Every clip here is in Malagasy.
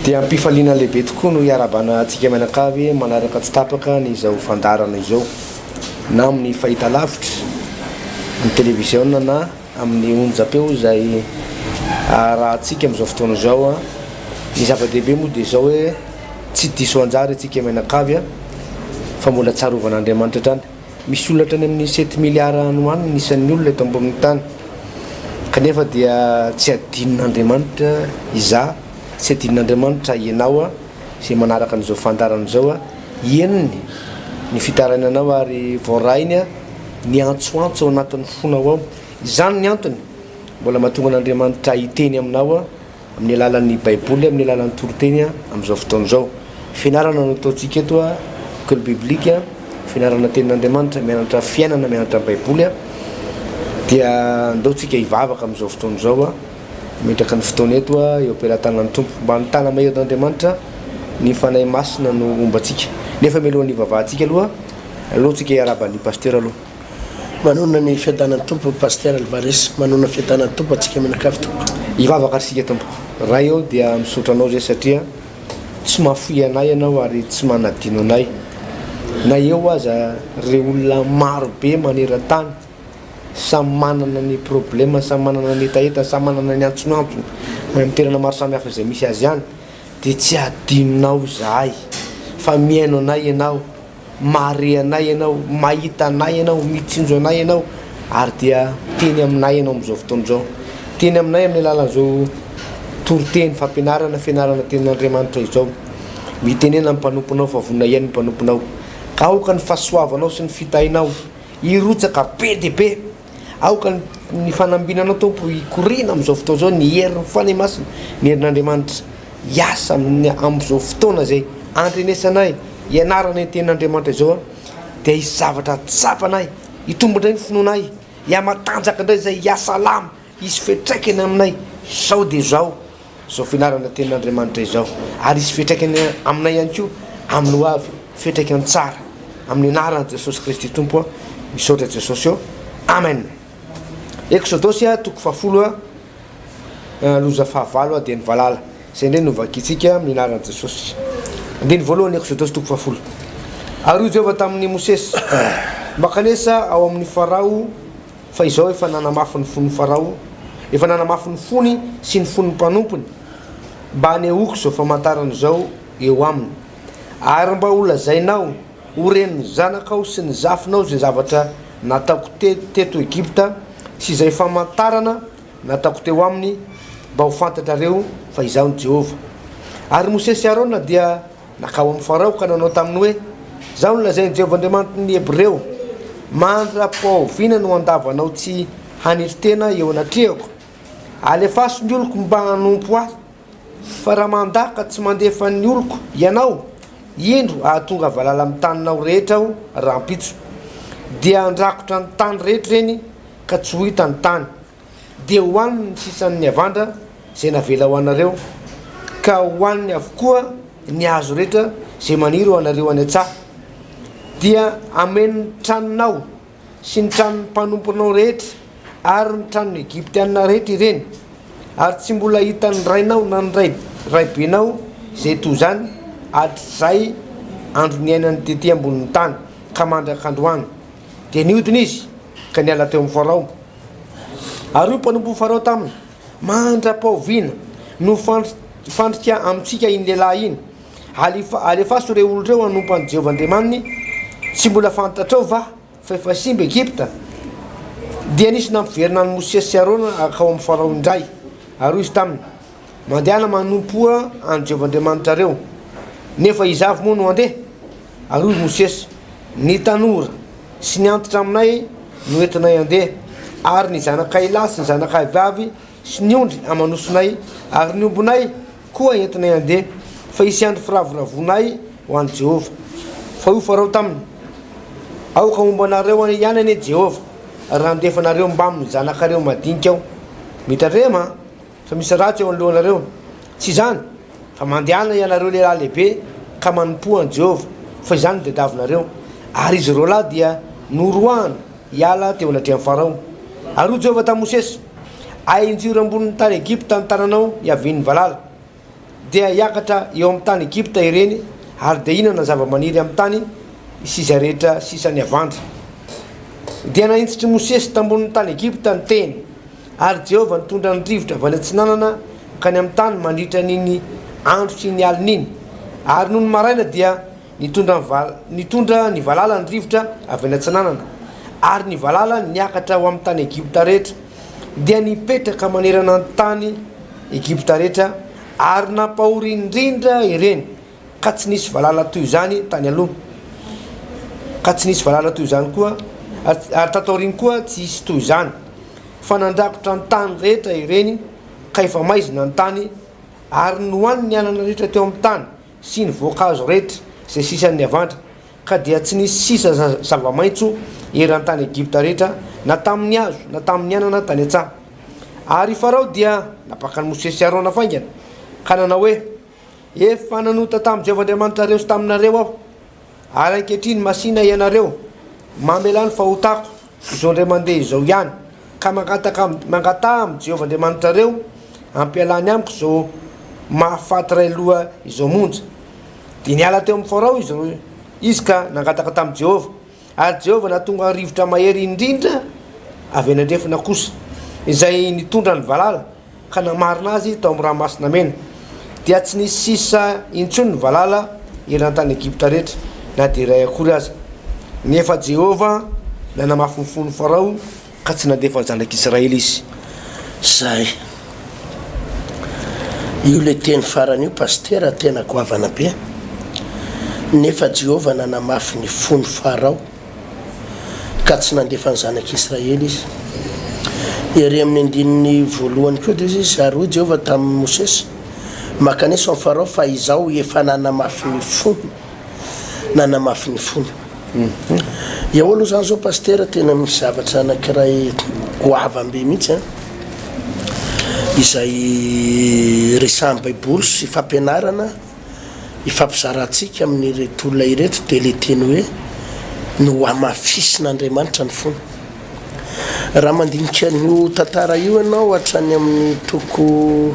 Dia am-pifaliana lehibe tokoa no iarahabana antsika mianakavy manaraka tsy tapaka ny izao fandaharana izao, na amin'ny fahitalavitra, amin'ny televiziona na amin'ny onjam-peo izay arahantsika amin'izao fotoana izao. Ny zava-dehibe moa dia izao hoe tsy diso anjara isika mianakavy fa mbola tsarovan'Andriamanitra hatrany. Misy olona hatrany amin'ny sept milliards any ho any ny isan'ny olona eto ambonin'ny tany. Kanefa dia tsy adinon'Andriamanitra izaho, tsy adinon'Andriamanitra ianao izay manaraka an'izao fandaharana izao. Henony ny fitarainanao ary voarainy ny antsoantso ao anatin'ny fonao ao. Izany ny antony mbola mahatonga an'Andriamanitra hiteny aminao. Amin'ny alalan'ny Baiboly, amin'ny alalan'ny toriteny amin'izao fotoana izao. Fianarana no ataontsika eto, école biblique, fianarana tenin'Andriamanitra, mianatra fiainana, mianatra ny Baiboly. Dia andao tsika hivavaka amin'izao fotoana izao, hametraka ny fotoana eto eo am-pelatanan'ny Tompo. Mba ny tana-maherin'Andriamanitra, ny Fanahy Masina no homba antsika. Nefa mialohan'ny hivavahantsika aloha, aleo tsika hiarahaba ny Pasteur aloha. Manonona ny fiadanan'ny Tompo Pasteur Alvarez, manonona fiadanan'ny Tompo antsika mianakavy tompoko. Hivavaka ary isika tompoko. Ray ô dia misaotra anao zay satria tsy mahafoy anay ianao ary tsy manadino anay na eo aza reo olona maro be maneran-tany samy manana ny problème samy manana ny hetaheta samy manana ny antsonantsony any amin'ny toerana maro samihafa izay misy azy any dia tsy adinonao izahay fa mihaino anay ianao Mahare anay Ianao, mahita anay Ianao, mitsinjo anay Ianao, ary dia miteny aminay Ianao amin'izao fotoana izao. Miteny aminay amin'ny alalan'izao toriteny, fampianarana, fianarana tenin'Andriamanitra izao. Mitenena amin'ny mpanomponao fa vonona hihaino ny mpanomponao. Ka aoka ny fahasoavanao sy ny fitahinao hirotsaka be dia be. Aoka ny fanambinanao Tompo hikoriana amin'izao fotoana izao, ny herin'ny Fanahy Masina, ny herin'Andriamanitra hiasa amin'ny amin'izao fotoana izay andrenesanay, hianaranay ny tenin'Andriamanitra izao dia hisy zavatra tsapanay, hitombo indray ny finoanay, hihamatanjaka indray izay, hihasalama, hisy fiantraikany aminay izao dia izao. Izao fianarana tenin'Andriamanitra izao, ary hisy fiantraikany aminay ihany koa amin'ny ho avy, fiantraikany tsara, amin'ny anaran'i Jesosy Kristy Tompo aho, misaotra Jesosy ô, Amen. Eksodosy toko fahafolo loza fahavalo dia ny valala, izay indray no vakintsika amin'ny anaran'i Jesosy. Andininy voalohany Eksodosy toko fahafolo. Ary hoy Jehovah tamin'i Mosesy, Mankanesa ao amin'i Farao, Fa izao efa nanamafy ny fon'i Farao, efa nanamafy ny fony sy ny fon'ny mpanompony, mba hanehoako izao famantarana izao eo aminy, ary mba holazainao ho ren'ny zanakao sy ny zafinao izay zavatra nataoko teto Egypta sy izay famantarana nataoko teo aminy, mba ho fantatrareo fa Izaho no Jehovah. Ary Mosesy sy Arona dia Nankao amin'i Farao ka nanao taminy hoe, Izao no lazain'i Jehovah Andriamanitry ny Hebreo, 'Mandra-pahoviana no handavanao tsy hanetry tena eo anatrehako? Alefaso ny oloko mba hanompo ahy. Fa raha mandà ka tsy mandefa ny oloko ianao, indro hahatonga valala amin'ny taninao rehetra aho rahampitso. Dia handrakotra ny tany rehetra ireny ka tsy ho hita ny tany. Dia hohaniny ny sisan'ny havandra izay navela ho anareo, ka hohaniny avokoa ny hazo rehetra izay maniry ho anareo any an-tsaha. Dia hameno ny tranonao sy ny tranon'ny mpanomponao rehetra ary ny tranon'ny Egyptiana rehetra ireny, ary tsy mbola hitan'ny rainao na ny ray raibenao izay toy izany hatrizay andro niainany tetỳ ambonin'ny tany ka mandrak'androany. Dia nihodina izy ka niala teo amin'i Farao. Ary hoy mpanompon'i Farao taminy, Mandra-pahoviana no fandrika amintsika iny lehilahy iny? Alefaso ireo olona ireo hanompo an'i Jehovah Andriamaniny. Tsy mbola fantatrao va fa efa simba Egypta? Dia nisy nampiverina an'i Mosesy sy Arona hankao amin'i Farao indray. Ary hoy izy taminy, Mandehana manompoa an'i Jehovah Andriamanitrareo. Nefa iza avy moa no handeha? Ary hoy Mosesy, Ny tanora sy ny antitra aminay no entinay handeha, ary ny zanakay lahy sy ny zanakay vavy sy ny ondry aman'osinay ary ny ombinay koa entinay handeha, fa hisy andro firavoravoanay ho an'i Jehovah. Fa hoy Farao taminy, Aoka homba anareo ihany anie Jehovah, raha handefa anareo mbamin'ny zanakareo madinika aho. Mitandrema! Fa misy ratsy eo anoloanareo. Tsy izany, fa mandehana ianareo lehilahy lehibe ka manompoa an'i Jehovah, fa izany no tadiavinareo. Ary izy roalahy dia noroahana hiala teo anatrehan'i Farao. Ary hoy Jehovah tamin'i Mosesy, Ahinjiro ambonin'ny tany Egypta ny tananao hiavian'ny valala. Dia hiakatra eo amin'ny tany Egypta ireny, ary dia hihinana ny zava-maniry amin'ny tany sy izay rehetra sisan'ny havandra. Dia nahintsitr'i Mosesy tambonin'ny tany Egypta ny tehiny, ary Jehovah nitondra ny rivotra avy any atsinanana hankany amin'ny tany mandritra an'iny andro sy iny alina iny. Ary nony maraina dia nitondra ny val, nitondra ny valala ny rivotra avy any atsinanana, ary ny valala niakatra ho amin'ny tany Egypta rehetra. Dia nipetraka manerana ny tany Egypta rehetra, ary nampahory indrindra ireny, ka tsy nisy valala toy izany tany aloha, ka tsy nisy valala toy izany koa, ary tato aoriany koa tsy hisy toy izany. Fa nandrakotra ny tany rehetra ireny, ka efa maizina ny tany, ary nohaniny ny anana rehetra teo amin'ny tany, sy ny voankazo rehetra izay sisan'ny havandra, ka dia tsy nisy sisa zava-maitso eran-tany Egypta rehetra, na tamin'ny hazo, na tamin'ny anana tany an-tsaha. Ary i Farao dia nampaka an'i Mosesy sy Arona faingana, ka nanao hoe, Efa nanota tamin'i Jehovah Andriamanitrareo sy taminareo aho, ary ankehitriny masìna ianareo, mamelà ny fahotako izao indray mandeha izao ihany, ka mangataka mangataha amin'i Jehovah Andriamanitrareo hampialany amiko izao mahafaty iray loha izao monja. Dia niala teo amin'i Farao izy ireo izy ka nangataka tamin'i Jehovah. Ary Jehovah nahatonga rivotra mahery indrindra avy any andrefana kosa, izay nitondra ny valala ka namarina azy tao amin'ny Ranomasina Mena. Dia tsy nisy sisa intsony ny valala eran-tany Egypta rehetra, na dia iray akory aza. Nefa Jehovah nanamafy ny fon'i Farao ka tsy nandefa ny zanak'Israely izy. Zay. Io le teny farany io Pasitera tena goavana be. Nefa Jehovah nanamafy ny fon'i Farao ka tsy nandefa ny zanak'Israely izy. Ery amin'ny andininy voalohany koa dia izy, ary hoy Jehovah tamin'i Mosesy, Mankanesa ao amin'i Farao fa Izaho efa nanamafy ny fony. Nanamafy ny fony. Eo aloha zany zao Pasitera tena misy zavatra anankiray goavam-be mihitsy an, izay resahan'ny baiboly sy fampianarana ifampizarantsika amin'ireto olona ireto dia le teny hoe nohamafisin'Andriamanitra ny fony. Raha mandinika an'io tantara io ianao hatrany amin'ny toko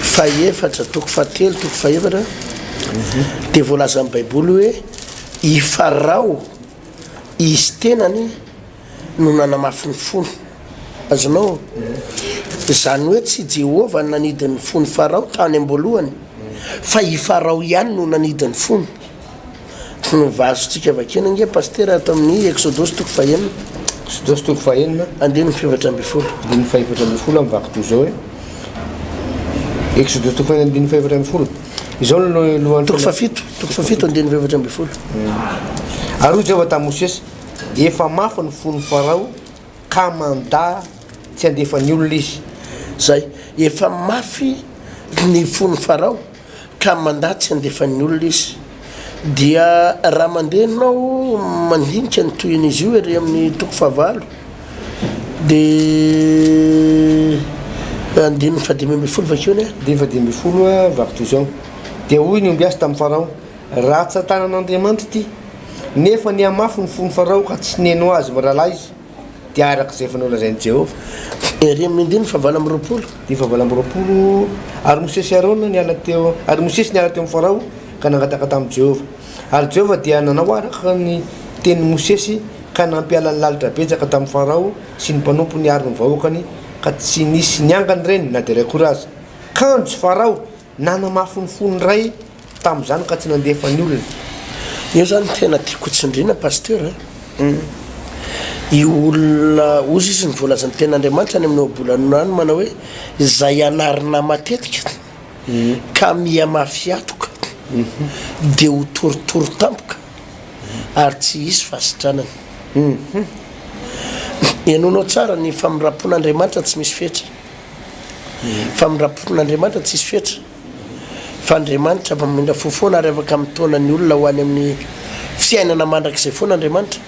fahefatra, toko fahatelo, toko fahefatra dia voalazan'ny baiboly hoe I Farao, izy tenany no nanamafy ny fony. Azonao? Izany hoe tsy Jehovah no nanidy ny fon'i Farao tany am-boalohany, fa i Farao ihany no nanidy ny fony. Ny vazontsika vakiana ange Pasitera ato amin'ny Eksodosy toko fahenina. Eksodosy toko fahenina. Andininy faha-14. Andininy faha-14 mivaky toy izao hoe, Eksodosy toko fahenina andininy faha-14. Izao no lohan'ny Toko fahafito, toko fahafito andininy faha-14. Ary hoy Jehovah tamin'i Mosesy, Efa mafy ny fon'i Farao ka mandà tsy handefa ny olona izy. Izay, efa mafy ny fon'i Farao ka mandà tsy handefa ny olona izy. Dia raha mandeha ianao mandinika ny tohin'izy io ery amin'ny toko fahavalo, dia andininy fahadimy ambin'ny folo vakio anie. Andininy fahadimy ambin'ny folo vaky toy izao, Dia hoy ny ombiasy tamin'i Farao, Ratsan-tanan'Andriamanitra ity. Nefa nihamafy ny fon'i Farao ka tsy nino azy mirahalahy izy, dia araka izay efa nolazain'i Jehovah. Ery amin'ny andininy fahavalo amby roapolo. Andininy fahavalo amby roapolo, Ary Mosesy sy Arona niala teo, ary Mosesy niala teo amin'i Farao ka nangataka tamin'i Jehovah. Ary Jehovah dia nanao araka ny tenin'i Mosesy ka nampiala ny lalitra betsaka tamin'i Farao sy ny mpanompony ary ny vahoakany, ka tsy nisy niangana ireny na dia iray akory aza. Kanjo Farao nanamafy ny fony indray tamin'izany ka tsy nandefa ny olona. Eo zany tena tiako tsindrina Pasteur a! Io olona ozy izy ny voalazan'ny tenin'Andriamanitra any amin'ny ohabolana any manao hoe izay anarina matetika ka miha mafy hatoka dia ho torotoro tampoka ary tsy hisy fahasitranana. Henoinao tsara ny famindram-pon'Andriamanitra tsy misy fetra. Famindram-pon'Andriamanitra tsisy fetra. Fa Andriamanitra mpamindra fo foana ary afaka mitaona ny olona ho any amin'ny fiainana mandrakizay foana Andriamanitra.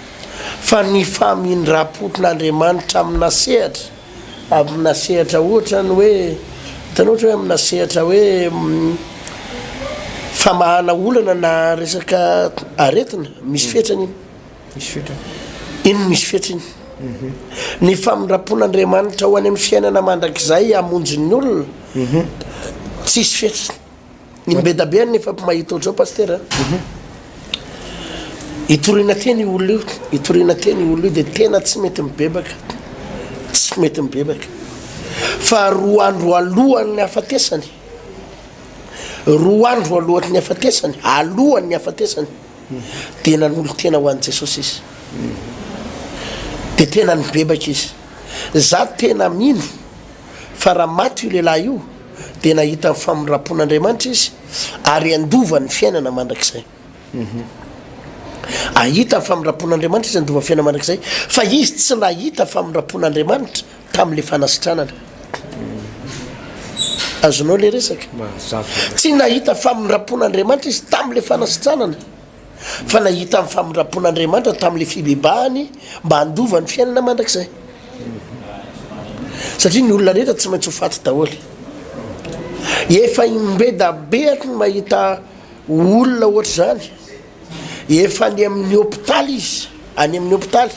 Fa ny famindram-pon'Andriamanitra amina sehatra, amina sehatra ohatra ny hoe, hitanao ohatra hoe amina sehatra hoe famahana olana na resaka aretina, misy fetrany iny. Misy fetrany. Iny misy fetrany. Ny famindram-pon'Andriamanitra ho any amin'ny fiainana mandrakizay hamonjy ny olona, tsisy fetrany. Ny bedabe any nefa mahita ohatr'izao pasitera a. Itoriana teny io olona io, itoriana teny io olona io dia tena tsy mety mibebaka, tsy mety mibebaka. Fa roa andro alohan'ny hafatesany, roa andro alohan'ny hafatesany, alohan'ny hafatesany, dia nanolo-tena ho an'i Jesosy izy. Dia tena nibebaka izy. Za tena mino fa raha maty io lehilahy io dia nahita ny famindram-pon'Andriamanitra izy ary handova ny fiainana mandrakizay. Ahita ny famindram-pon'Andriamanitra izy handova ny fiainana mandrakizay, fa izy tsy nahita famindram-pon'Andriamanitra tamin'ilay fanasitranana. Azonao le resaka? Tsy nahita famindram-pon'Andriamanitra izy tamin'ilay fanasitranana. Fa nahita ny famindram-pon'Andriamanitra tamin'ilay fibebahany mba handova ny fiainana mandrakizay. Satria ny olona rehetra tsy maintsy ho faty daholo. Efa imbedabe ato ny mahita olona ohatr'izany. Efa any amin'ny hopitaly izy, any amin'ny hopitaly.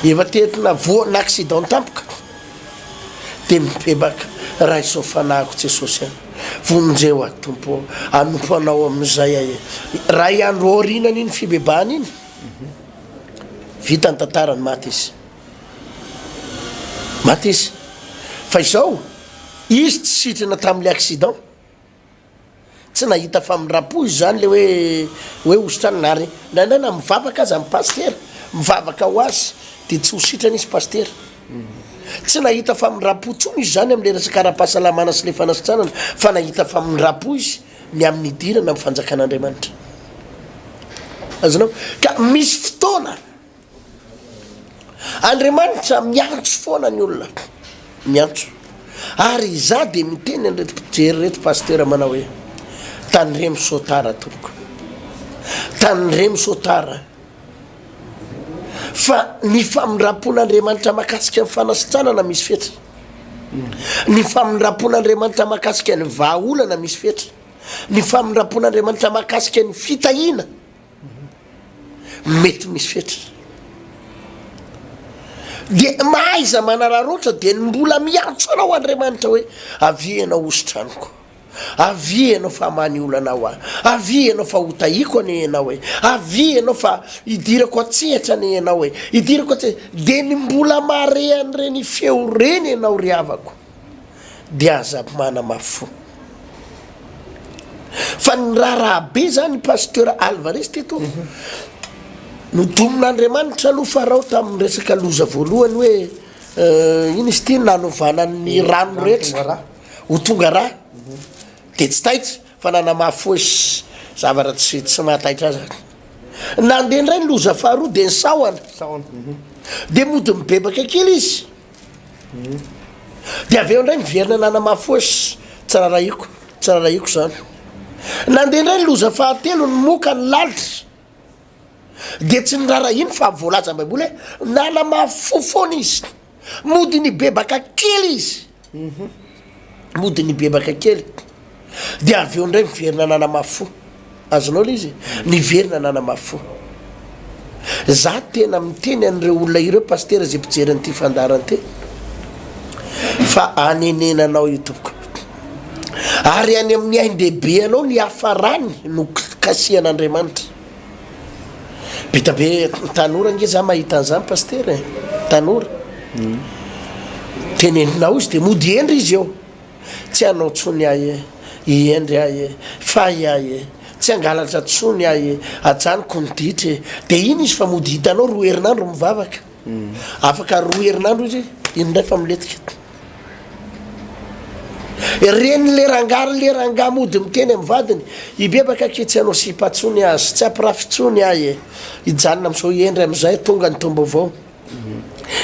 Efa tetina voana accident tampoka dia mibebaka, raiso fanahiko Jesosy a, vonjeo aho Tompo ô, hanompo anao amin'izay aho e. Ray andro aorianan'iny iny fibebahana iny, vita ny tantarany, maty izy. Maty izy. Fa izao, izy tsy sitrana tamin'ilay accident. Tsy nahita famindram-po izy izany le hoe hoe ho sitranina ary indraindray na mivavaka aza ny pasitera, mivavaka ho azy dia tsy ho sitrana izy pasitera. Tsy nahita famindram-po intsony izy izany amin'le resaka ara-pahasalamana sy le fanasitranana fa nahita famindram-po izy ny amin'ny hidirana amin'ny fanjakan'Andriamanitra. Azonao? Ka misy fotoana Andriamanitra miantso foana ny olona, miantso. Ary izaho dia miteny an'ireto mpijery ireto pasitera manao hoe, tandremo sao tara tompoko, tandremo sao tara. Fa ny famindram-pon'Andriamanitra mahakasika ny fanasitranana misy fetra. Ny famindram-pon'Andriamanitra mahakasika ny vahaolana misy fetra. Ny famindram-pon'Andriamanitra mahakasika ny fitahiana Mety misy fetra. Dia mahaiza manararaotra dia ny mbola miantso anao Andriamanitra hoe avia ianao hositraniko. Avia ianao fa hamaha ny olanao aho. Avia ianao fa hotahiako anie ianao e. Avia ianao fa hidirako an-tsehatra anie ianao e. Hidirako an-tsehatra. Dia ny mbola mahare an'ireny feo ireny ianao ry havako. Dia aza manamafy fo. Fa ny raharaha be zany Pasteur Alvarez teto, nodomin'Andriamanitra aloha Farao tamin'ny resaka loza voalohany hoe ino izy ity nanovana ny rano rehetra ho tonga rà, de tsy taitra fa nanamafy fo izy, zavatra tsy tsy mahataitra azy zany. Nandeha indray ny loza faharoa de ny sahona, de mody mibebaka kely izy. Dia avy eo indray miverina nanamafy hoe tsy rarahiko, tsy rarahiko izany. Nandeha indray ny loza fahatelo, ny moka, ny lalitra. Dia tsy nirarahiny fa voalaza am-baiboly hoe nanamafy fo foana izy. Mody nibebaka kely izy. Mody nibebaka kely. Dia avy eo indray miverina nanamafy fo. Azonao le izy? Niverina nanamafy fo. Za tena miteny an'ireo olona ireo pasitera izay mpijery an'ity fandaharana ity fa anenenanao io tompoko. Ary any amin'ny ain-dehibe anao ny hiafarany no kasihan'Andriamanitra. Be da be tanora ange za mahita an'izany pasitera e. Tanora. Teneninao izy de mody hendry izy eo. Tsy hanao tsony ahy e, hihendry ahy e, fay ahy e, tsy hangalatra tsony ahy e, ajanoko ny ditra e, dia iny izy fa mody hitanao roa herinandro mivavaka, afaka roa herinandro izy iny indray fa milentika. Reny le rangahy le rangahy mody miteny amin'ny vadiny, hibebaka akia tsy hanao sipa tsony azy, tsy hampirafy tsony ahy e, hijanona amin'izao hihendry amin'izay tonga ny taom-baovao.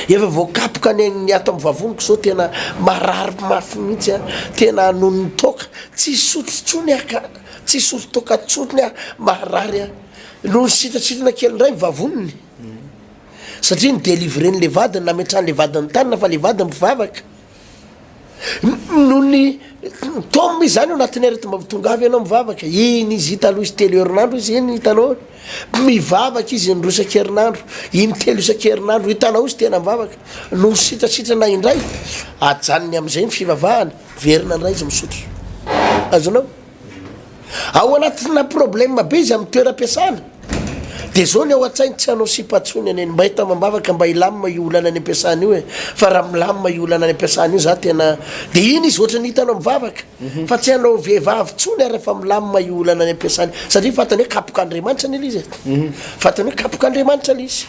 Efa voakapoka ny ny ato amin'ny vavoniko zao tena marary mafy mihitsy a, tena noho ny toaka, tsy hisotro intsony aho ka, tsy hisotro toaka intsony aho, marary aho, noho ny sitrasitrana kely indray ny vavoniny, satria ny delivren'le vadiny, nametrahan'le vadiny tanana fa le vadiny mpivavaka. Noho ny Tom izy zany ao anatin'ny aretim-bavony, tongava ianao mivavaka, iny izy hita aloha izy telo herinandro izy iny hitanao, mivavaka izy indroa isan-kerinandro, intelo isan-kerinandro, hitanao izy tena mivavaka, noho sitrasitrana indray, ajanony amin'izay ny fivavahana, miverina indray izy misotro. Azonao? Ao anatina problème be izy amin'ny toeram-piasana. Dia zao ny ao an-tsainy tsy hanao sipa tsony anie, mba hitamam-bavaka mba hilamina io olana any am-piasana io e, fa raha milamina io olana any am-piasana io za tena, dia iny izy ohatran'ny hitanao mivavaka fa tsy hanao vehivavy tsony ary rehefa milamina io olana any am-piasana, satria fantany hoe kapok'Andriamanitra anie ilay izy e, fantany hoe kapok'Andriamanitra ilay izy,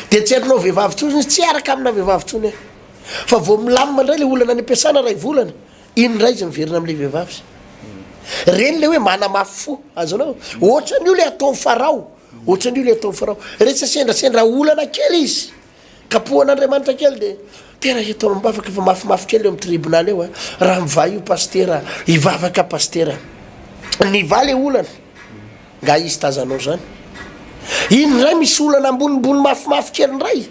dia tsy hanao vehivavy tsony izy, tsy hiaraka amina vehivavy tsony e, fa vao milamina indray ilay olana any am-piasana iray volana, Iny indray izy miverina amin'ilay vehivavy. Reny ilay hoe manamafy fo. Azonao? Ohatran'io ilay ataon'i Farao. Ohatran'io ilay ataon'i Farao. Rehefa sendrasendra olana kely izy, kapohan'Andriamanitra kely dia tena eto amim-bavaka efa mafimafy kely eo amin'ny tribonaly eo. Raha mivaha io pasitera, hivavaka pasitera. Nivaha ilay olana. Nga izy tazanao izany. Iny indray misy olana ambonimbony mafimafy kely indray.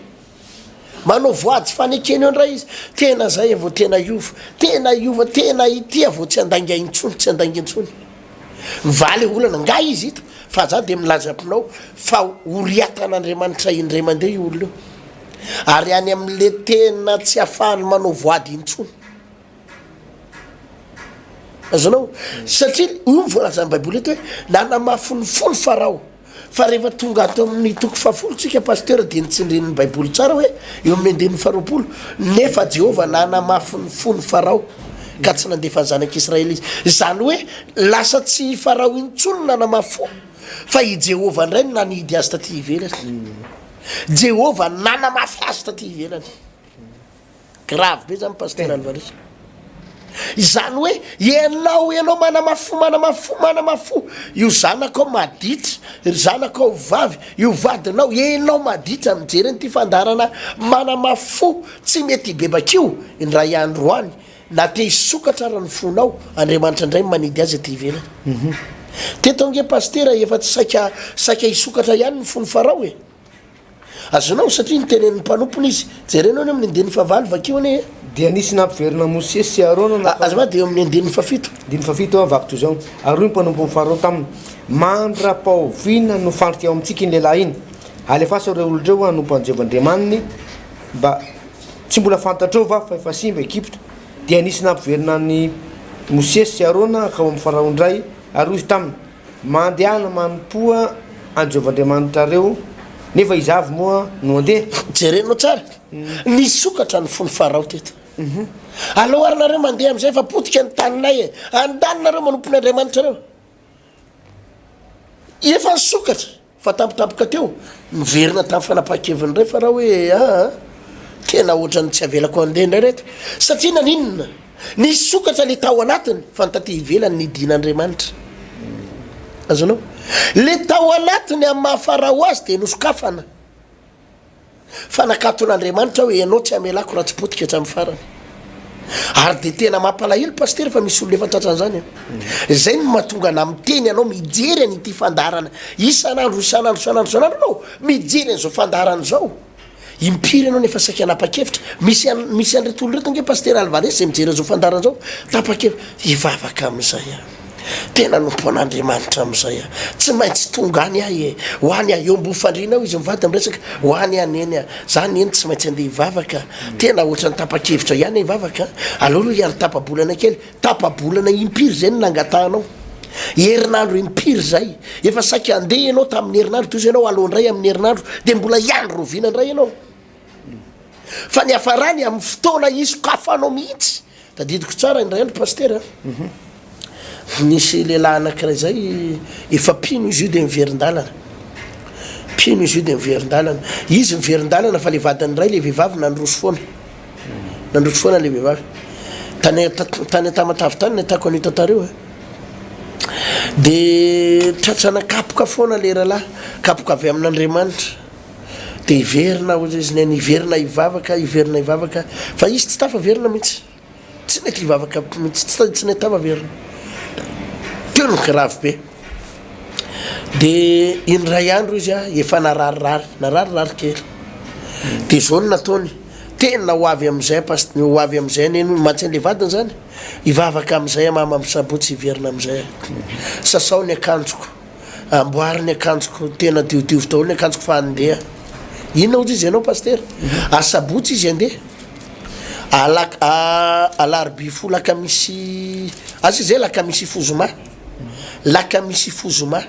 Manao voady fanekena eo ndray izy, tena zay vao tena hiova, tena hiova, tena hitia vao tsy handainga intsony, tsy handainga intsony. Mivaha le olana, nga izy hita fa za de milaza aminao fa horiatan'Andriamanitra indray mandeha io olona io, ary any amle tena tsy afahany manao voady intsony. Azonao? Satria io ny voalazan'ny Baiboly eto hoe nanamafy ny fony Farao. Fa rehefa tonga ato amin'ny toko fahafolo tsika pasteur dia nitsindrin'ny Baiboly tsara hoe eo amin'ny andininy faharoapolo, nefa Jehovah nanamafy ny fony Farao ka tsy nandefa ny zanak'Israely izy. Izany hoe lasa tsy i Farao intsony no nanamafy fo fa i Jehovah indray no nanidy azy taty ivelany. Jehovah nanamafy azy taty ivelany. Grave be zany Pasteur Alvarez. Izany hoe ianao ianao manamafy fo manamafy fo manamafy fo io zanakao maditra ry zanakao vavy io vadinao ianao maditra mijery an'ity fandaharana manamafy fo tsy mety hibebaka io indray andro any na te hisokatra ara ny fonao Andriamanitra indray manidy azy aty ivelany. Teto ange Pasitera efa tsy saika saika hisokatra ihany ny fon'i Farao e. Azonao, satria nitenenin'ny mpanompony izy. Jerenao anie amin'ny andininy fahavalo, vakio anie e. Dia nisy nampiverina an'i Mosesy sy Arona natao. Azafady, eo amin'ny andininy fahafito. Andininy fahafito, vaky toy izao, Ary hoy ny mpanompon'i Farao taminy, Mandra-pahoviana no fandrika eo amintsika iny lehilahy iny? Alefaso ireo olona ireo hanompo an'i Jehovah Andriamaniny, mba tsy mbola fantatrao va fa efa simba Egypta? Dia nisy nampiverina an'i Mosesy sy Arona hankao amin'i Farao indray, ary hoy izy taminy, Mandehana manompoa an'i Jehovah Andriamanitrareo, nefa iza avy moa no handeha? Jerenao tsara, nisokatra ny fon'i Farao teto. Aleo ary nareo mandeha amin'izay fa potika ny taninay e! Andany nareo manompo ny Andriamanitrareo. Efa nisokatra. Fa tampotampoka teo, niverina tamin'ny fanapahan-keviny indray Farao hoe, Aa, tena ohatran'ny tsy avelako handeha indray ireto. Satria naninona? Nisokatra ilay tao anatiny, fa ny taty ivelany nidin'Andriamanitra. Azonao? Ilay tao anatiny amin'ny maha Farao azy dia nosokafana. Fa nakaton'Andriamanitra aho ianao tsy hamelako raha tsy potika hatramin'ny farany. Ary dia tena mampalahelo Pasitera fa misy olona efa tratran'izany an. Izay no mahatonga anah miteny anao mijery an'ity fandaharana isan'andro isan'andro isan'andro isan'andro ianao mijery an'izao fandaharana izao. Impiry ianao no efa saika hanapa-kevitra? Misy an misy an'ireto olona ireto ange Pasitera Alvarez izay mijery an'izao fandaharana izao tapa-kevitra hivavaka amin'izay aho. Tena hanompo an'Andriamanitra amin'izay aho. Tsy maintsy tonga any aho e. Ho any aho. Eo ambony fandriana eo izy mivady miresaka. Ho any aho neny a. Za neny tsy maintsy andeha hivavaka. Tena ohatran'ny tapa-kevitra ihany aho hivavaka. Aleo aloha hiandry tapa-bolana kely. Tapa-bolana impiry izay no nangatahanao? Herinandro impiry izay? Efa saika handeha ianao tamin'ny herinandro, toy izay ianao aleo indray amin'ny herinandro, dia mbola hiandry rahoviana indray ianao? Fa ny hafarany amin'ny fotoana hisokafanao mihitsy. Tadidiko tsara indray andro Pasitera a, nisy lehilahy anankiray zay efa mpino izy io dia miverin-dalana, mpino izy io dia miverin-dalana, izy miverin-dalana fa le vadiny indray le vehivavy nandroso foana, nandroso foana le vehivavy, tany tany Tamatave tany nahitako an'io tantara io a, de tratrana kapoka foana le rahalahy, kapoka avy amin'Andriamanitra. Dia hiverina hozy izy neny, hiverina hivavaka, hiverina hivavaka, fa izy tsy tafaverina mihitsy, tsy nety hivavaka mihitsy, tsy tsy nety tafaverina. Teo no grave be. Dia indray andro izy a, efa nararirary, nararirary kely. Dia izao no nataony, tena ho avy amin'izay past-, ho avy amin'izay neny hono, mantsy an'ilay vadiny izany, hivavaka amin'izay mama amin'ny sabotsy hiverina amin'izay aho. Sasao ny akanjoko. Amboary ny akanjoko, tena diodiovy daholo ny akanjoko fa handeha. Inona hozy izy ianao Pasitera? Asabotsy izy handeha. Alak alarobia fo lakamisy asa izay lakamisy fo zoma lakamisy fo zoma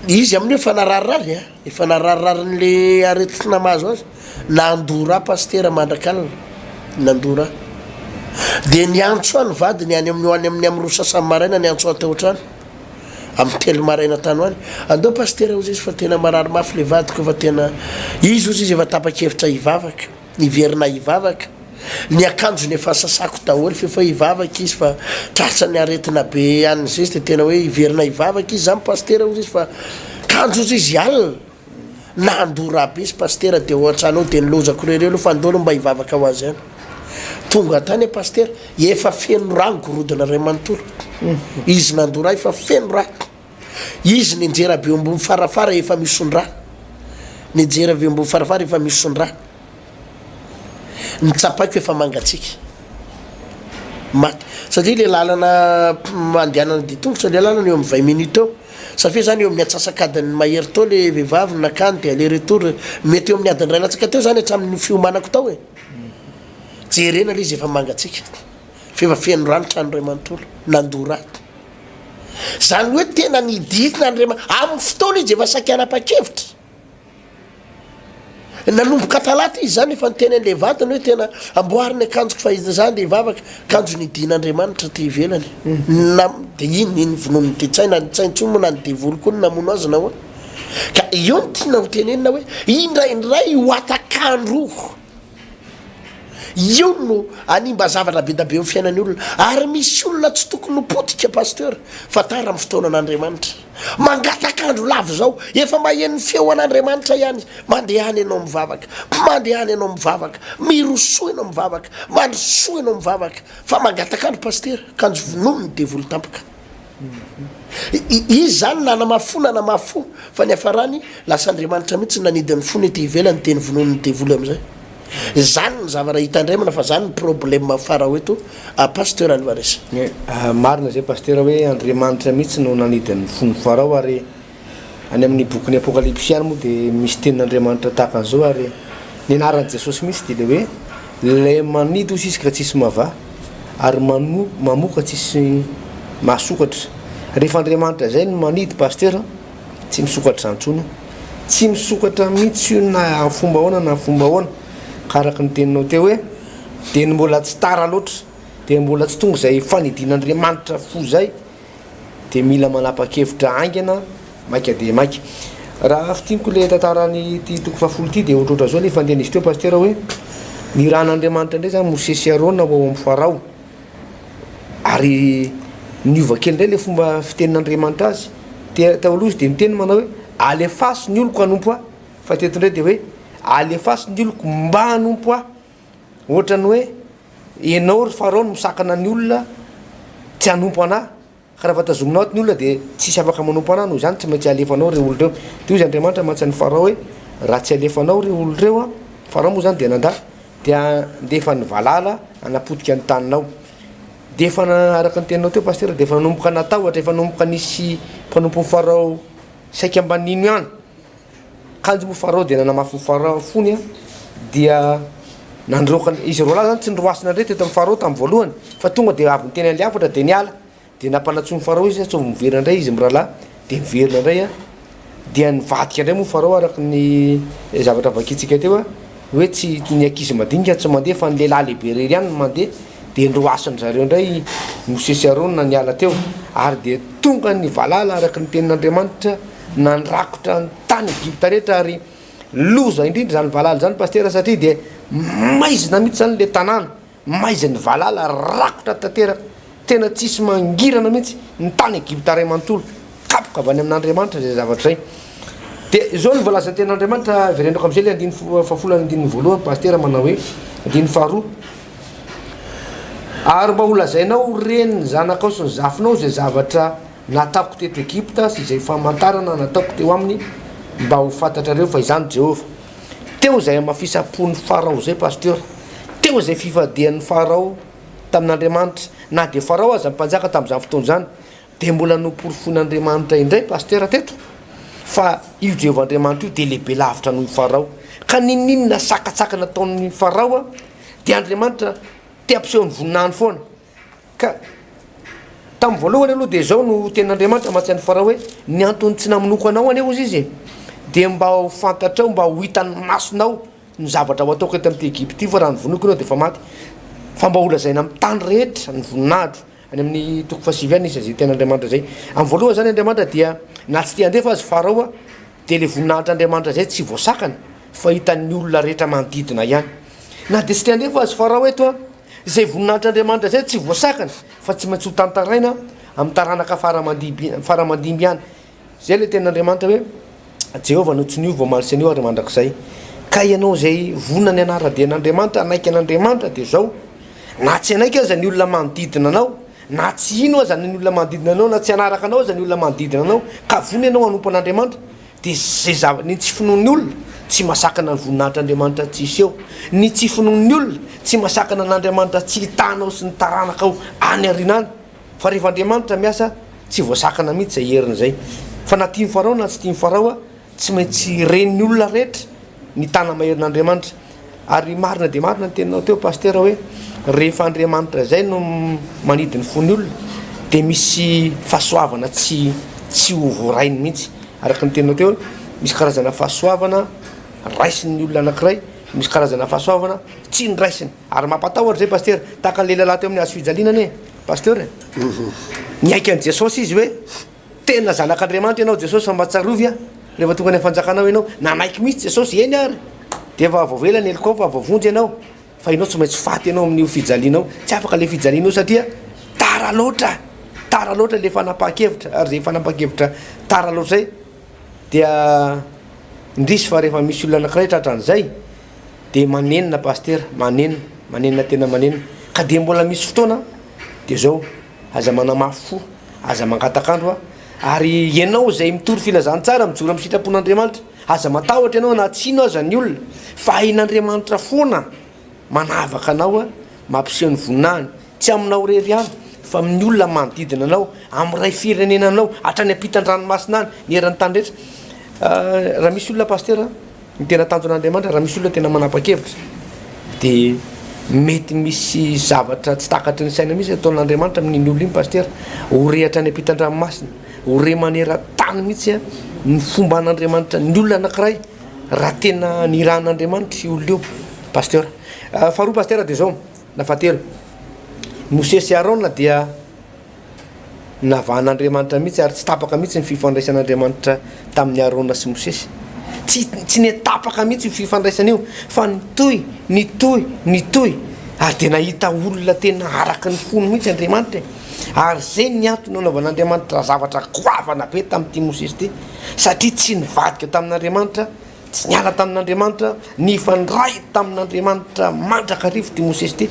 izy amin'io efa nararirary a efa nararirarin'le aretina mahazo azy nandoa rà pasitera mandrak'alina nandoa rà de niantso ahy ny vadiny any amin'ny any amin'ny amin'ny roa sasany maraina niantso ahy tao an-trano amin'ny telo maraina tany ho any andao pasitera hozy izy fa tena marary mafy le vadiko fa tena izy hozy izy efa tapa-kevitra hivavaka. Niverina hivavaka. Ny akanjony efa sasako daholo f'efa hivavaka izy fa tratran'ny aretina be any zay izy de tena hoe hiverina hivavaka izy zany pasitera hozy izy fa kanjo hozy izy alina nandoa rà be izy pasitera de ao an-trano ao de nilozako irery aloha fa ndao aloha mba hivavaka ho azy any. Tonga tany aho pasitera, efa feno rà ny gorodona iray manontolo. Izy nandoa rà efa feno rà. Izy nianjera avy eo ambony farafara efa misondrà. Nianjera avy eo ambony farafara efa misondrà. Ny tsapaiko efa mangatsiaka. Maty. Satria le lalana andehanana dia tongotra le lalana eo amin'ny 20 minutes eo. Ça fait zany eo amin'ny atsasak'adiny mahery teo le vehivavy nakany dia aller retour. Mety eo amin'ny adiny iray latsaka teo zany hatramin'ny fiomanako tao e. Jerena le izy efa mangatsiaka. F'efa feno rà ny trano iray manontolo. Nandoa rà. Izany hoe tena nidina Andriamanitra. Amin'ny fotoana izy efa saika hanapa-kevitra. Nanomboka talata izy izany efa niteny an'ilay vadiny hoe tena amboary ny akanjoko fa izaho andeha hivavaka. Kanjo nidina Andriamanitra aty ivelany. Na dia iny iny vonoin'ny dia tsy hay na ny tsy hay intsony moa na ny devoly koa no namono azy na ahoana. Ka eo no tiana ho tenenina hoe indraindray io hatak'andro io. Io no hanimba zavatra be da be eo fiainan'ny olona. Ary misy olona tsy tokony ho potika Pasteur fa tara amin'ny fotoanan'Andriamanitra. Mangatak'andro lava izao, efa maheno ny feo an'Andriamanitra ihany, mandehana ianao mivavaka, mandehana ianao mivavaka, mirosoa ianao mivavaka, mandrosoa ianao mivavaka, fa mangatak'andro Pasteur, kanjo vonoiny ny devoly tampoka. Izy izany nanamafy fo nanamafy fo fa niafarany lasa Andriamanitra mihitsy no nanidy ny fony ety ivelany dia novonoin'ny devoly amin'izay. Izany ny zavatra hitandremana fa izany ny problème farao eto Pasteur Alvarez. Marina izay Pasteur hoe Andriamanitra mihitsy no nanidy ny fon'i Farao ary Any amin'ny bokin'ny Apokalypsy ihany moa dia misy tenin'Andriamanitra tahaka an'izao ary ny anaran'i Jesosy mihitsy dia ilay hoe ilay manidy hozy izy ka tsisy mahavaha ary manoa mamoa ka tsisy mahasokatra. Rehefa Andriamanitra izay no manidy Pasteur tsy misokatra izany intsony io. Tsy misokatra mihitsy io na amin'ny fomba ahoana na amin'ny fomba ahoana. Ka araka ny teninao teo hoe dia ny mbola tsy tara loatra dia mbola tsy tonga izay fanidin'Andriamanitra fo izay dia mila manapa-kevitra haingana, maika dia maika. Raha fintiniko ilay tantaran'ity toko fahafolo ity dia ohatrohatran'izao ilay fandehan'izy teo Pasitera hoe nirahan'Andriamanitra indray izany Mosesy sy Arona ho ao amin'i Farao ary niova kely indray ilay fomba fitenin'Andriamanitra azy. Te- Teo aloha izy dia niteny manao hoe alefaso ny oloko hanompo ahy, fa teto indray dia hoe alefaso ny oloko mba hanompo ahy. Ohatran'ny hoe Ianao ry Farao no misakana ny olona tsy hanompo anah, ka raha tazominao ato ny olona dia tsisy afaka manompo anah, noho izany tsy maintsy alefanao ireo olona ireo. Dia hoy Andriamanitra mantsy an'i Farao hoe, raha tsy alefanao ireo olona ireo an, Farao moa izany dia nandà, dia handefa ny valala hanapotika ny taninao. Dia efa araka ny teninao teo Pasitera, dia efa nanomboka natahotra, efa nanomboka nisy mpanompon'i Farao saika mba nino ihany. Kanjo moa Farao dia nanamafy ny Farao fony dia nandroaka izy roalahy zany tsy noroasina indray teto amin'ny Farao tamin'ny voalohany fa tonga dia avy niteny an'ilay hafatra dia niala dia nampanantsoin'i Farao izy sao miverina indray izy mirahalahy dia niverina indray a dia nivadika indray moa Farao araka ny zavatra vakintsika teo a hoe tsy ny ankizy madinika tsy mandeha fa ny lehilahy lehibe irery ihany no mandeha dia noroasin-dry zareo indray Mosesy sy Arona niala teo ary dia tonga ny valala araka ny tenin'Andriamanitra Nandrakotra ny tany Egypta rehetra ary loza indrindra izany valala izany Pasitera satria dia maizina mihitsy izany ilay tanàna, maizin'ny valala, rakotra tanteraka, tena tsisy mangirana mihitsy ny tany Egypta iray manontolo, kapoka avy any amin'Andriamanitra izay zavatra izay. Dia izao no voalazan'ny tenin'Andriamanitra, verenako amin'izay ilay andininy fahafolo ary andininy voalohany Pasitera manao hoe, andininy faharoa, Ary mba holazainao ho ren'ny zanakao sy ny zafinao izay zavatra nataoko teto Egypta sy izay famantarana nataoko teo aminy mba ho fantatrareo fa Izaho no Jehovah. Teo izay hamafisam-pon'i Farao izay, Pasteur. Teo izay fifadian'i Farao tamin'Andriamanitra. Na dia Farao aza ny mpanjaka tamin'izany fotoana izany, dia mbola noporofoin'Andriamanitra indray, Pasteur, teto, fa io Jehovah Andriamanitra io dia lehibe lavitra noho i Farao. Ka n'inon'inona sakantsakana ataon'i Farao, Dia Andriamanitra te hampiseho ny voninahiny foana. Ka tamin'ny voalohany aloha dia izao no tenin'Andriamanitra mantsy an'i Farao hoe, ny antony tsy namonoako anao anie hozy izy e, dia mba ho fantatrao, mba ho hitan'ny masonao ny zavatra ho ataoko eto amin'ity Egypta ity, fa raha novonoiko ianao dia efa maty, fa mba holazaina amin'ny tany rehetra ny voninahitro. Any amin'ny toko fahasivy any nisy an'izay tenin'Andriamanitra izay. Amin'ny voalohany izany Andriamanitra dia na tsy te handefa azy Farao dia ilay voninahitr'Andriamanitra izay tsy voasakana fa hitan'ny olona rehetra manodidina ihany. Na dia tsy te handefa azy Farao eto an, izay voninahitr'Andriamanitra izay tsy voasakana fa tsy maintsy ho tantaraina amin'ny taranaka fara aman-dimby fara aman-dimby ihany. Izay ilay tenin'Andriamanitra hoe Jehovah no tsy niova omaly sy anio ary mandrakizay. Ka ianao izay vonona ny hanara-dia an'Andriamanitra, hanaiky an'Andriamanitra dia izao, na tsy hanaiky aza ny olona manodidina anao, na tsy hino aza ny olona manodidina anao, na tsy hanaraka anao aza ny olona manodidina anao, ka vonona ianao hanompo an'Andriamanitra, dia izay zava, ny tsy finoan'ny olona tsy mahasakana ny voninahitr'Andriamanitra tsy hiseho. Ny tsy finoan'ny olona tsy mahasakana an'Andriamanitra tsy hitanao sy ny taranakao any aoriana any. Fa rehefa Andriamanitra miasa, tsy voasakana mihitsy izay heriny izay. Fa na tian'i Farao na tsy tian'i Farao, tsy maintsy ren'ny olona rehetra ny tana-maherin'Andriamanitra. Ary marina dia marina ny teninao teo Pasitera hoe rehefa Andriamanitra izay no manidy ny fon'ny olona dia misy fahasoavana tsy tsy ho voarainy mihitsy. Araka ny teninao teo, misy karazana fahasoavana raisin'ny olona anankiray, misy karazana fahasoavana tsy noraisiny. Ary mampatahotra izay Pasitera, tahaka an'ilay lehilahy teo amin'ny hazo fijaliana anie Pasteur e. Niaiky an'i Jesosy izy hoe tena zanak'Andriamanitra ianao Jesosy fa mba tsarovy aho rehefa tonga any amin'ny fanjakanao ianao. Nanaiky mihitsy Jesosy, eny ary dia efa voavela ny helokao fa voavonjy ianao fa ianao tsy maintsy faty ianao amin'io fijalianao. Tsy afaka ilay fijaliana io satria tara loatra, tara loatra ilay fanapahan-kevitra ary izay fanapahan-kevitra tara loatra izay dia indrisy fa rehefa misy olona anankiray tratran'izay dia manenina pasitera, manenina, manenina tena manenina, ka dia mbola misy fotoana dia zao, aza manamafy fo, aza mangatak'andro a, ary ianao izay mitory filazantsara mijoro amin'ny sitrapon'Andriamanitra, aza matahotra ianao na tsy hino aza ny olona, fa hain'Andriamanitra foana manavaka anao a, mampiseho ny voninahiny, tsy aminao irery ihany fa amin'ny olona manodidina anao, amin'ny iray firenena anao, hatrany ampitan-dranomasina any, ny eran'ny tany rehetra, raha misy olona pasitera, Ny tena tanjon'Andriamanitra, raha misy olona tena manapa-kevitra dia mety misy zavatra tsy takatry ny saina mihitsy ataon'Andriamanitra amin'iny olona iny Pasitera. Ho re hatrany ampitan-dranomasina, ho re maneran-tany mihitsy ny fomban'Andriamanitra ny olona anankiray raha tena nirahan'Andriamanitra io olona io Pasteur. Faharoa Pasitera dia izao, na fahatelo, Mosesy sy Arona dia Navahan'Andriamanitra mihitsy ary tsy tapaka mihitsy ny fifandraisan'Andriamanitra tamin'i Arona sy Mosesy. Tsy, tsy nitapaka mihitsy io fifandraisana io, fa nitohy, nitohy, nitohy. Ary dia nahita olona tena araka ny fony mihitsy Andriamanitra e. Ary izay ny antony nanaovan'Andriamanitra zavatra goavana be tamin'ity Mosesy ity, satria tsy nivadika tamin'Andriamanitra, Tsy niala tamin'Andriamanitra, nifandray tamin'Andriamanitra mandrakariva ity Mosesy ity.